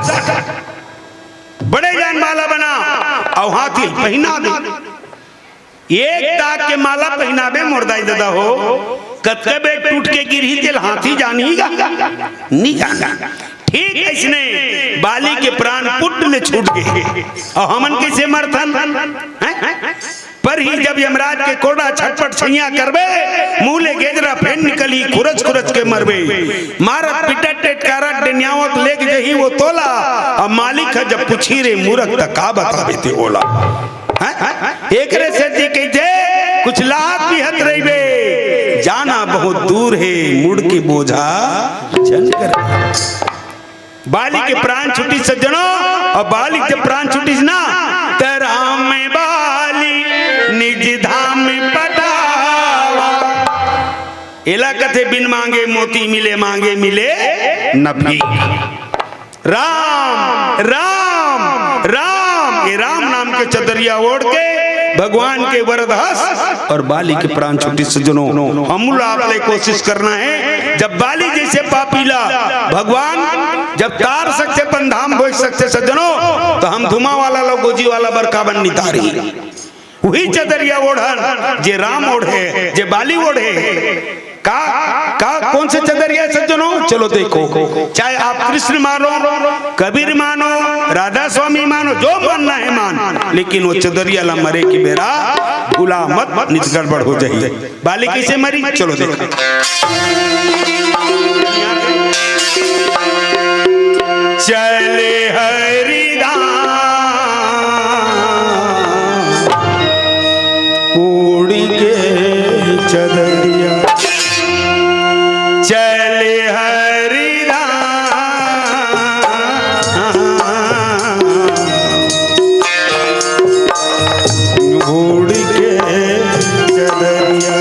बड़े जान माला बना और हाथी पहना दे। एक टाप के माला पहनाबे मोर दाई ददा हो, ततका बेर टूट के गिरही तेला हाथी जानही गा? नहीं जाना। ठीक अइसने बाली के प्राण पुट ले छूट गे। अउ हमन कइसे मरथन? हैं? पर ही जब यमराज के कोड़ा छटपट सइयां करबे, मुंह ले गेजरा फेन निकलही, खुरच खुरच के मरबे। मारत पिटत टेटकारत डेनियावत लेग जही वो तोला। अब मालिक ह जब पूछही रे मूरख त का बताबे ते ओला? हैं? एकरे सेती कहिथे, कुछ लात बिहत रहिबे, जाना बहुत दूर हे, मुड़ के बोझा झन कर। बाली के प्राण छुटिस सज्जनों, अउ बाली के जब प्राण छुटिस ना, त राम में बाली निज धाम में पठावा। एला कथे बिन मांगे मोती मिले, मांगे मिले न भीख। राम, राम, राम, ये राम नाम के चदरिया ओढ़ के भगवान के वरद हस अउ बाली के प्राण छुटिस सज्जनों। हमू ला आप ले कोशिश करना हे, जब बाली जइसे पापी ला भगवान जब तार सकथे, अपन धाम भोज सकथे सज्जनों, त हम धुमा वाला ला, गोजी वाला बर काबर नी तारही? उही चदरिया ओढ़न जे राम ओढ़े, जे बाली ओढ़े। का, का, कौन से चदरिया हे सज्जनों? चलो देखो, चाहे आप कृष्ण मानो, कबीर मानो, राधा स्वामी मानो, जो मानना हे मान, लेकिन वो चदरिया ला मरे के बेरा भुला मत, नित गड़बड़ हो जही। बाली कइसे मरी? चलो देखा। चले हरिदास उड़ के चदरिया, चले हरिदास उड़ के चदरिया।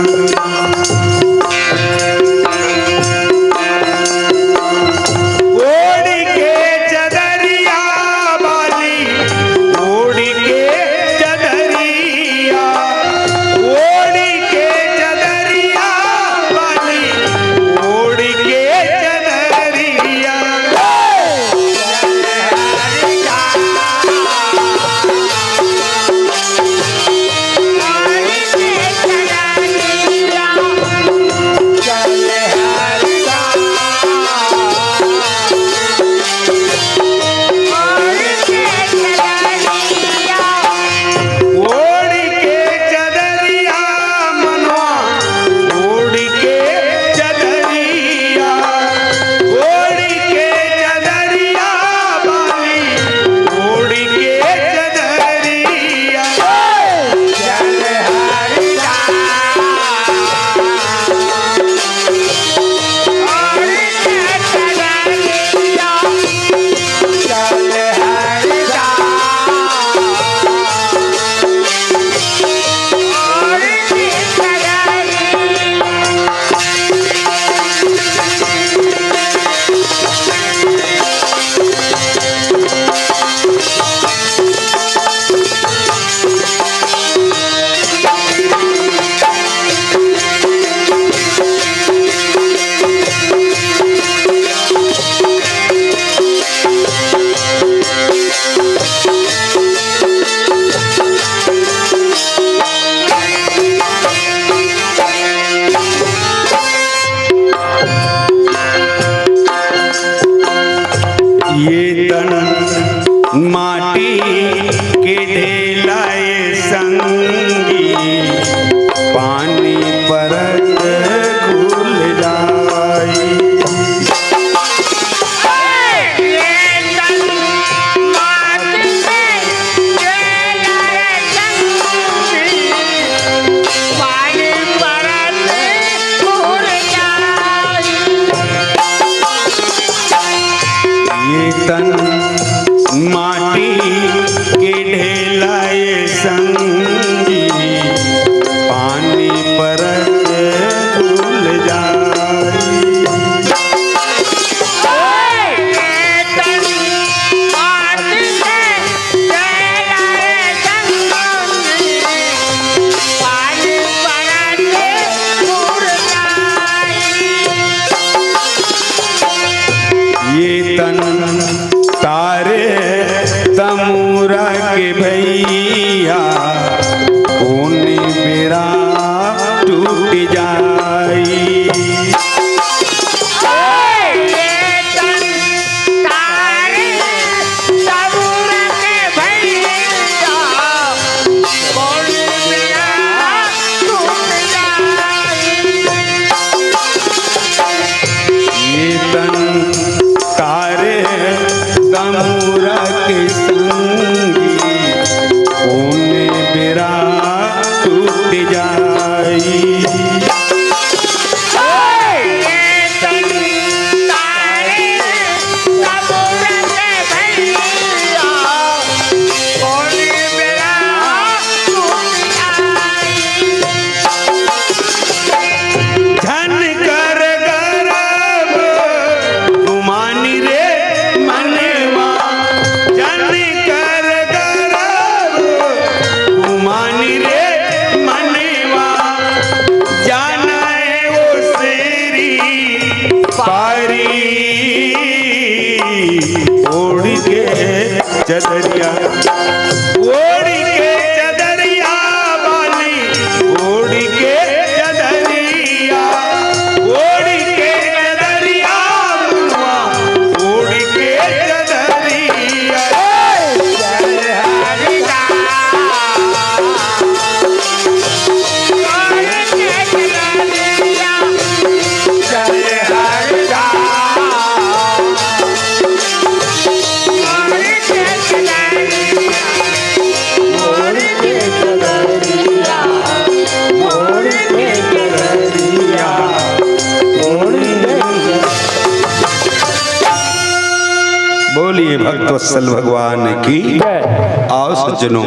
भक्तवत्सल भगवान की। जय। आओ सज्जनों,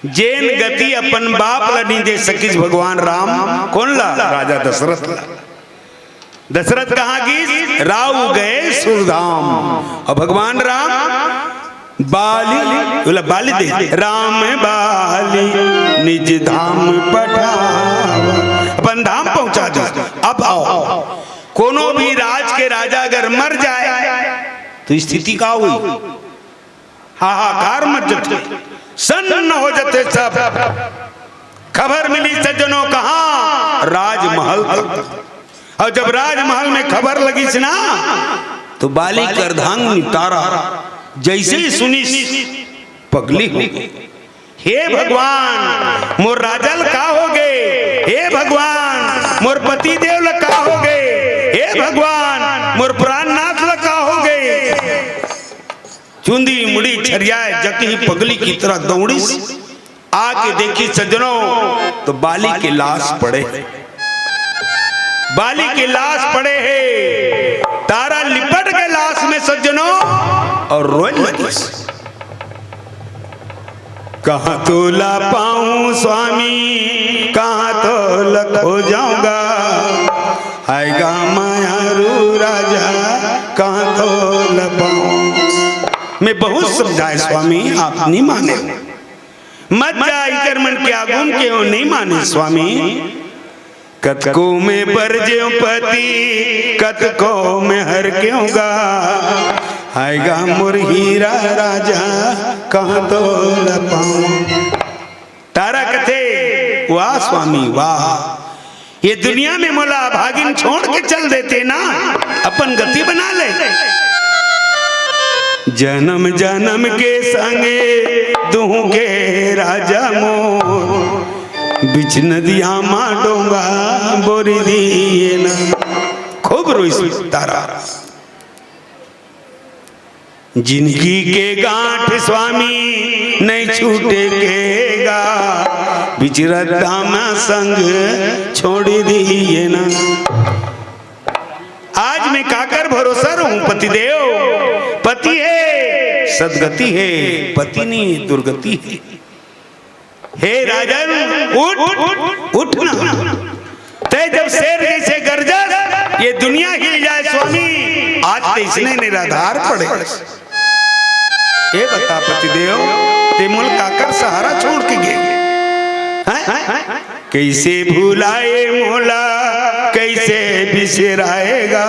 जेन गति अपन बाप ला नहीं दे सकिस भगवान राम, कौन ला? राजा दशरथ ला। दशरथ कहाँ गिस? राउ गए सुरधाम। और भगवान राम बाली, बोला बाली दे, राम बाली निज धाम पठावा, अपन धाम पहुंचा दे। अब आओ, कोनो भी राज के राजा अगर मर जाए तो स्थिति का हुई? हाहाकार मच जथे, सन्न हो जथे सब। खबर मिली सज्जनों कहाँ? राजमहल तक। और जब राजमहल में खबर लगिस ना, तो बाली के अर्धांगिनी तारा जैसे ही सुनिस, पगली हो गई। हे भगवान, मोर राजा ल का हो गए? हे भगवान, मोर पति देव ल का हो गए? हे भगवान, मोर प्राणनाथ ल का हो गए? चुंदी मुड़ी छरियाए जकही पगली की तरह दौड़िस। आके देखिस सज्जनों, तो बाली के लाश पड़े हे। बाली के लाश पड़े हे। तारा लिपट के लाश में सज्जनों और रोए लगिस। कहाँ तोला पाऊं स्वामी, कहाँ तोला खोजूंगा, आएगा मायारू राजा, कहाँ तोला पाऊं। मैं बहुत समझाए स्वामी, आप नहीं माने। मत जा इकर मन के आगू म, के हो नहीं माने स्वामी। कतको में बरजेंव पति, कतको में हरकेंव गा, आएगा मोर हीरा राजा, कहाँ तोला पाऊं। तारा कथे, वाह स्वामी वाह, ये दुनिया में मोला अभागिन छोड़ के चल देते ना, अपन गति बना ले। जन्म जन्म के संगे दुहूं के राजा मोर, बीच नदिया मा डोंगा बोरी दिए ना। खूब रोइस तारा। जिनगी के गांठ स्वामी नहीं छूटे के गा, बीच रद्दा मा संग छोड़ दिए ना। आज मैं काकर भरोसा रहूं पतिदेव? पति हे सदगति हे, पति नहीं दुर्गति हे। हे राजन, उठ, उठ ना। तैं जब शेर जैसे गरजस, ये दुनिया हिल जाए स्वामी, आज तैं इसने निराधार पड़े। ए बता पतिदेव, तैं मोला काकर सहारा छोड़ के गे? हैं? कैसे भुलाए मोला, कैसे बिसराएगा,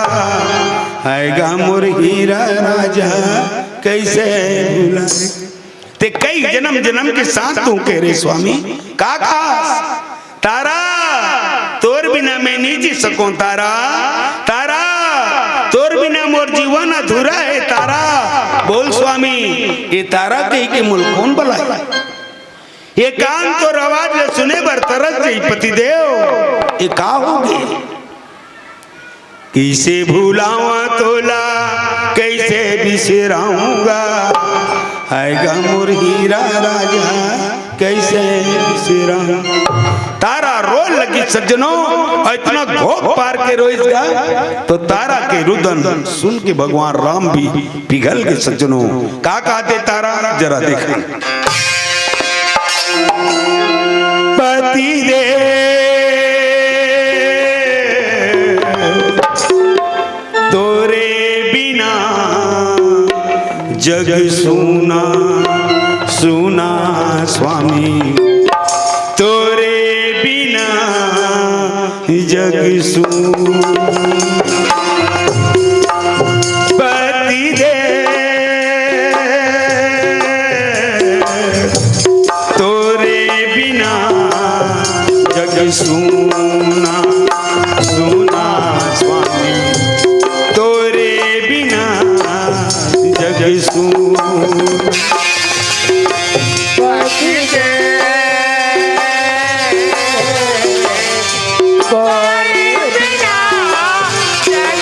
आएगा मोर हीरा राजा, कैसे भुलाए। तैं कई जनम जनम के साथ तू कहे रे स्वामी, का खास? तारा, तोर बिना मैं नहीं जी सकूं तारा, तारा, तोर बिना मोर जीवन अधूरा हे तारा। बोल स्वामी, ये तारा कहि के मोला कोन बलाय? ये कान तोर आवाज ल सुने बर तरस जही पतिदेव, ये का होगे? कइसे भुलावां तोला, कइसे बिसराहूं गा, आय गा मोर हीरा राजा, कइसे बिसराहूं। तारा रोय लगिस सज्जनों, अउ अतना घोख पार के रोइस गा, त तारा के रुदन सुन के भगवान राम भी पिघल गे सज्जनों। का कहत हे तारा, जरा देखन। पति देव तोरे बिना जग सूना, सूना स्वामी, तोरे बिना जग सूना। पति देव तोरे बिना जग सूना, सूना स्वामी, तोरे बिना जग सूना। पति देव तोरे बिना जग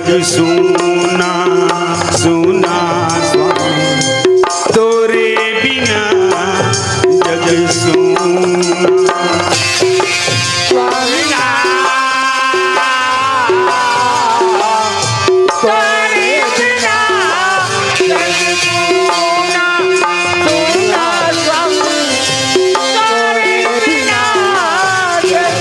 सुना, सुना स्वामी, तोरे बिना जग सुना। स्वामी ना, तोरे बिना जग सुना, सुना स्वामी, तोरे बिना जग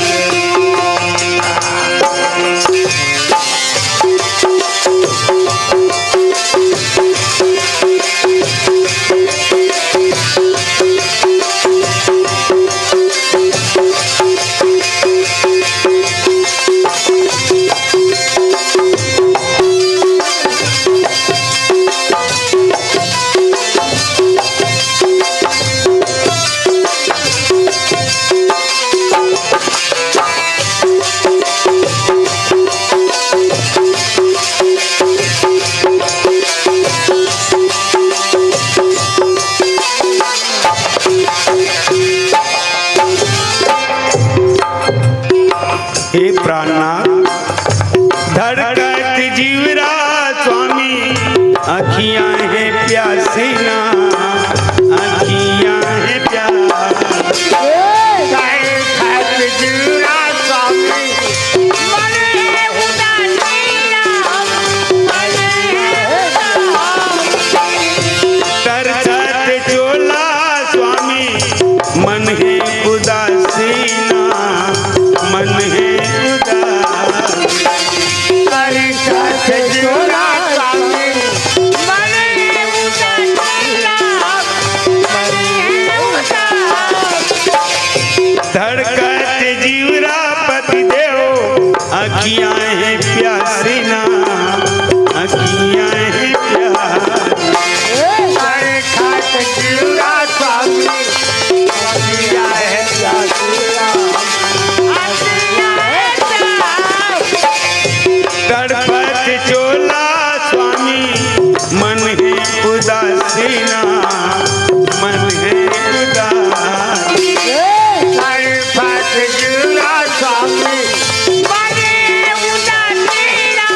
हे प्राणनाथ, धड़कत जीवरा स्वामी, अखियां हे प्यासी ना, अखियां हे प्यासी। धड़कत जीवरा स्वामी, मन हे उदासी ना, मन हे उदासी। तरसत चोला स्वामी, मन हे उदासी ना, मन हे उदासी। तरसत चोला स्वामी, मन हे उदासी ना, मन हे उदासी। धड़कत जीवरा पति देव, अखियां हे प्यासी ना, अखियां हे प्यासी। अरे खाट जीवरा स्वामी, अखियां हे प्यासी ना, अखियां हे प्यासी। तड़पत चोला स्वामी, मन हे उदासी ना, मन हे उदासी। तड़पत जीवरा स्वामी, मन हे उदासी ना,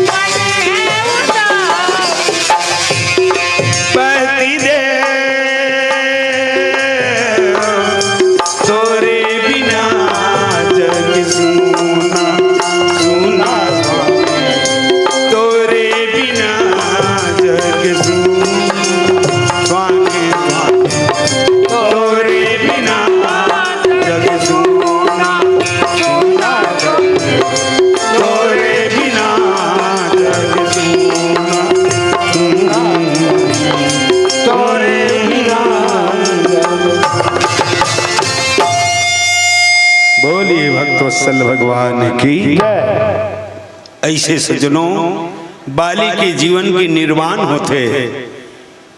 मन हे उदासी। पति देव, तोरे बिना जग सुना, सुना स्वामी, तोरे बिना जग सुना, स्वामी, स्वामी, तोरे बिना जग सुना, सुना स्वामी, तोरे बिना जग सुना, सुना, तोरे बिना जग। बोलिए भक्तवत्सल भगवान की। ऐसे सज्जनों, बाली के जीवन के निर्वाण होथे।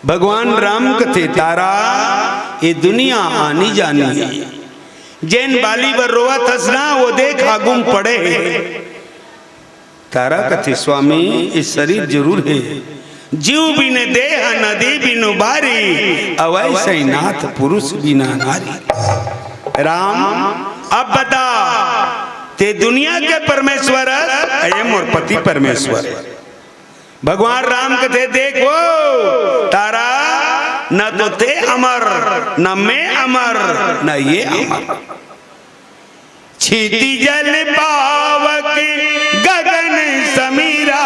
भगवान राम कथे, तारा, ये दुनिया आनी जानी हे। जेन बाली बर रोवत हस ना, वो देख आगू म पड़े हे। तारा कथे, स्वामी, ये शरीर जरूर हे, जीव बिन देह नदी बिनु बारी, अवै सैनाथ पुरुष बिना नारी। राम, अब बता, ते दुनिया के परमेश्वर हस, ये मोर पति परमेश्वर। भगवान राम कथे, देखो तारा, न तो ते अमर, न मैं अमर, न ये अमर। क्षिति जल पावक गगन समीरा,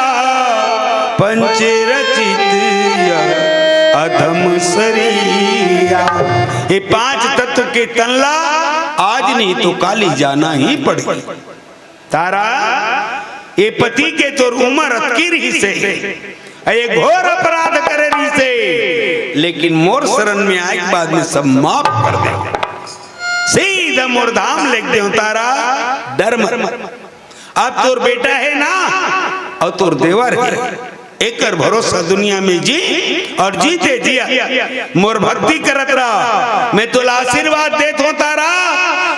पंच रचित यह अधम शरीरा। ये पांच तत्व के तन ला आज नहीं तो काली जाना ही पड़ही। तारा, ये पति के तोर उमर अतकी रहिसे, ये घोर अपराध करे रहिसे, लेकिन मोर शरण में आए के बाद में सब माफ कर दे, सीधा मोर धाम लेग देव। तारा, डर मत। अब तोर बेटा हे ना, अउ तोर देवर हे, एकर भरोसा दुनिया में जी अउ जीते जिया मोर भक्ति करत रह। मैं तोला आशीर्वाद देत हों तारा,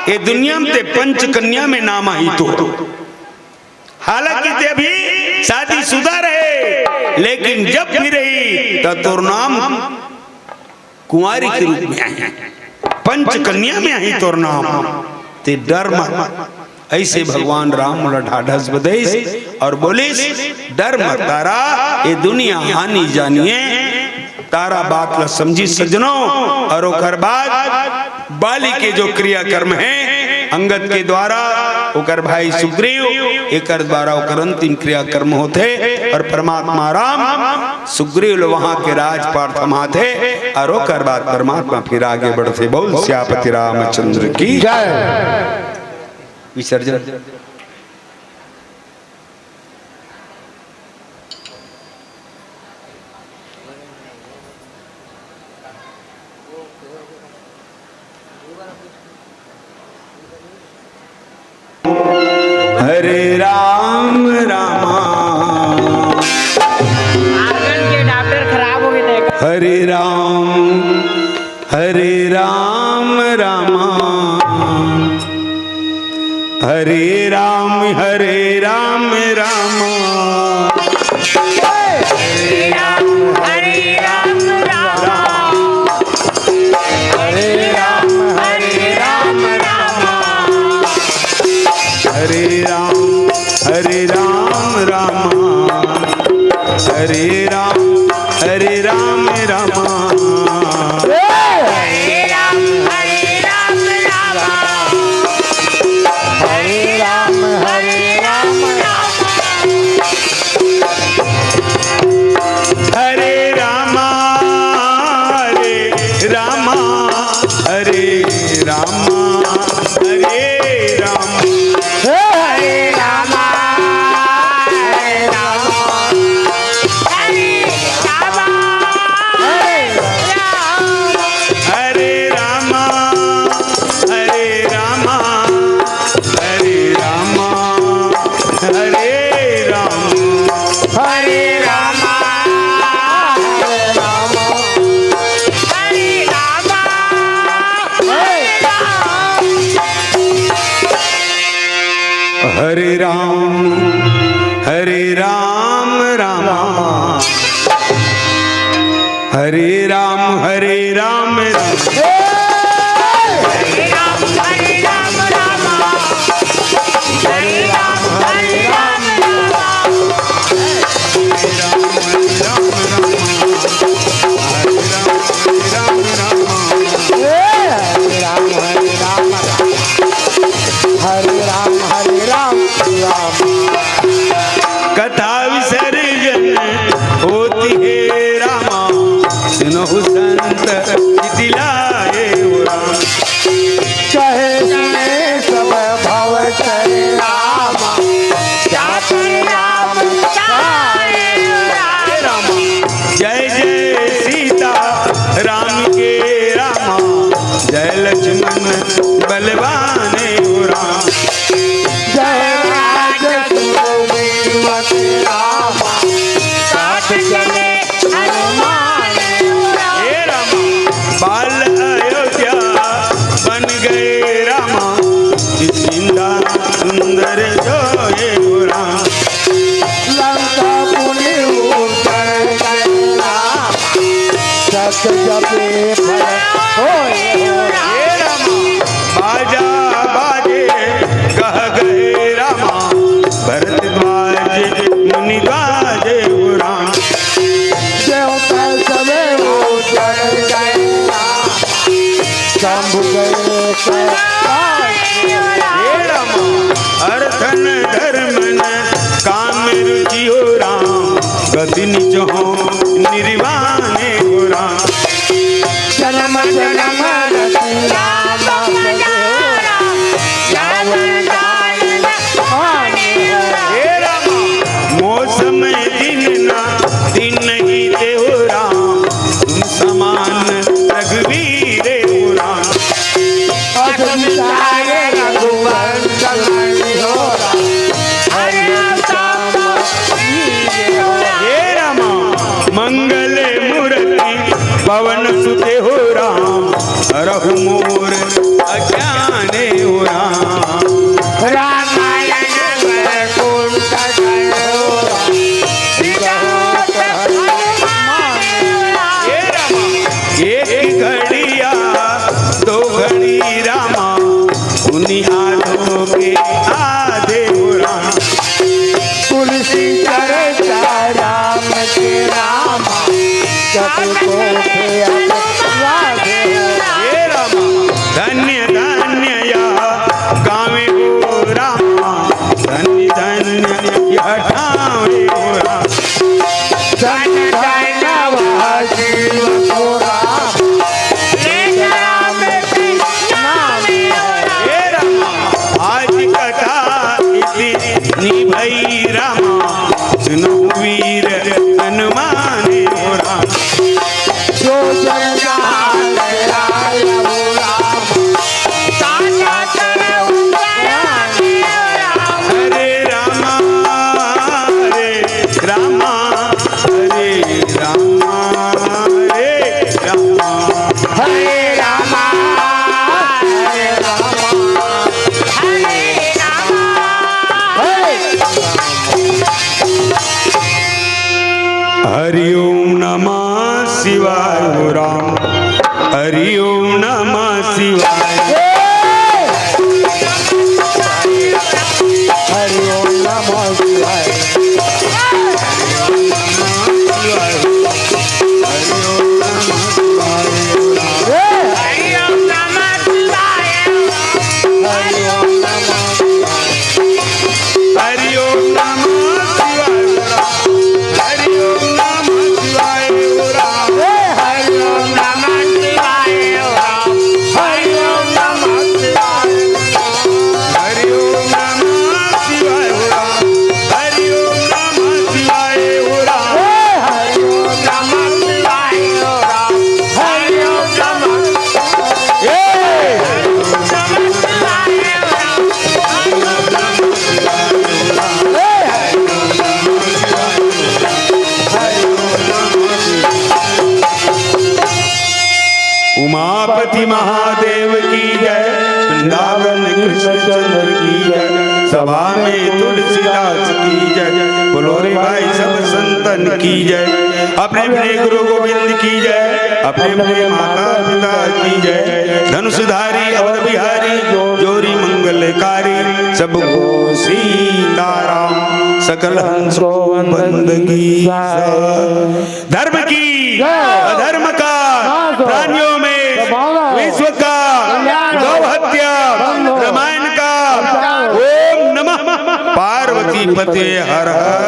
ये दुनिया में ते पंच कन्या में नाम आही तोर। हालांकि ते अभी शादीशुदा रहे, लेकिन जब भी रही त तोर नाम कुंवारी के रूप में आही, पंच कन्या में आही तोर नाम। ते डर मत। ऐसे भगवान राम मोला ढाढ़स बदइस और बोलिस, "डर मत तारा, ये दुनिया हानि जानिए।" तारा बात ला समझी सज्जनों, और ओकर बाद बाली के जो क्रियाकर्म हे अंगद के द्वारा, ओकर भाई सुग्रीव, एकर द्वारा ओकर अंतिम क्रियाकर्म होथे और परमात्मा राम सुग्रीव ल वहां के राजपाट थमाथे और ओकर बाद परमात्मा फिर आगे बढ़थे। बोल सियापति रामचंद्र की जय। विसर्जन। हरे राम रामा। आर्गन के adapter खराब हो गए थे। हरे राम, हरे राम रामा। हरे राम, हरे राम रामा। हरे राम, हरे राम रामा। हरे राम, हरे राम रामा। हरे राम, हरे राम रामा। हरे राम, हरे राम रामा। हरे राम, हरे राम रामा। हरे राम, हरे राम रामा। हरे रामा, हरे रामा, हरे रामा, हरे रामा। हे हरे रामा, हरे रामा, हरे रामा, हरे रामा। हरे रामा, हरे रामा, हरे रामा, हरे रामा। हरे रामा, हरे रामा, हरे रामा, हरे राम। हरे राम, हरे राम, रामा। हरे राम, हरे राम, राम। हरे राम, हरे राम, राम। हरे राम, हरे राम, राम। हरे राम, हरे राम, राम। हरे राम, हरे राम, राम। हरे राम, हरे राम, राम। हरे राम, हरे राम, राम। कथा विसर्जन होती हे रामा, सुनहु संत चित लाए ओ राम। कहे सुने सब भव के रामा, जात राम तारे ओ राम। जय जय सीता राम के रामा, जय लक्ष्मण बलवाने ओ राम। जय राज सुग्रीव के रामा, साथ चले हनुमान। हे रामा, बाल अयोध्या बन गए रामा, निश्चिंदा सुंदर सोए राम। लंका पुनि उतर गए राम, सत जपे फल होए हो राम। हे रामा, बाजा बाजे गह गए रामा, भरद्वाज मुनि गाजे हो राम। देवता सभे उतर गए राम, शंभु गए कैलाश। हे रामा, अर्थन धर्मन काम रुचि हो राम, गति निज हो निर्वाणे हो राम। जन्म जन्म रति राम भजे हो राम, रावण दानव हाने हो राम। हे राम, मौसम दिन ना दिन नहीं दे हो राम, तुम समान रघुवीर हो राम। अस मिटाए रघुवंश मणि हो राम, हरि राम हे रामा, मंगल मूर्ति पवन सुते हो राम, हरहु मोर अज्ञाने हो राम। रामायण वैकुंठ गए हो राम, विरहोत हनुमान। हे रामा, एक घड़िया दो घड़ी रामा, सुनि माधो के आधे हो राम। तुलसी चर्चा राम के राम, जब को थे अनुरागे हो राम। हे राम, धन्य धन्य यह गावे हो राम, धन्य धन्य यह ठावे हो राम। धन्य धन्य वह जीव हो राम, हे राम के नाम हो राम। हे राम, आज कथा इति निभई राम, सुनहु वीर हनुमान हो राम। जो जन जहान आय हो राम, साचा करे उनका नाम हो राम। हरे रामा, हरे रामा, हरे रामा, हरे रामा। हरे रामा, हरे रामा, हरे रामा। हरि ओम नमः शिवाय हो राम। हरि ओम नमः शिवाय। हरि ओम नमः शिवाय। हरि ओम नमः शिवाय। हरि ओम नमः शिवाय। हरि ओम नमः शिवाय। हरि ओम नमः शिवाय हो राम। हरि ओम नमः शिवाय हो राम। हरि ओम नमः शिवाय। हरि ओम नमः शिवाय हो राम। हरि ओम नमः शिवाय हो राम। हरि ओम नमः शिवाय हो राम। हरि ओम नमः ए! उमापति महादेव की जय, वृंदावन कृष्णचंद्र की जय, सभा में तुलसीदास की जय। बोलो रे भाई सब संतन की जय, अपने अपने गुरु गोविंद की जय, अपने अपने माता पिता की जय। धनुषधारी अवध बिहारी जोरी मंगलकारी, सबको सीताराम सकल हंसो बंदगी सा। धर्म की जय। अधर्म का नाश हो। प्राणियों में सद्भावना हो। विश्व का कल्याण हो। गौ हत्या बंद हो। रामायण का बचाव हो। ओम नमः पार्वती पते हर हर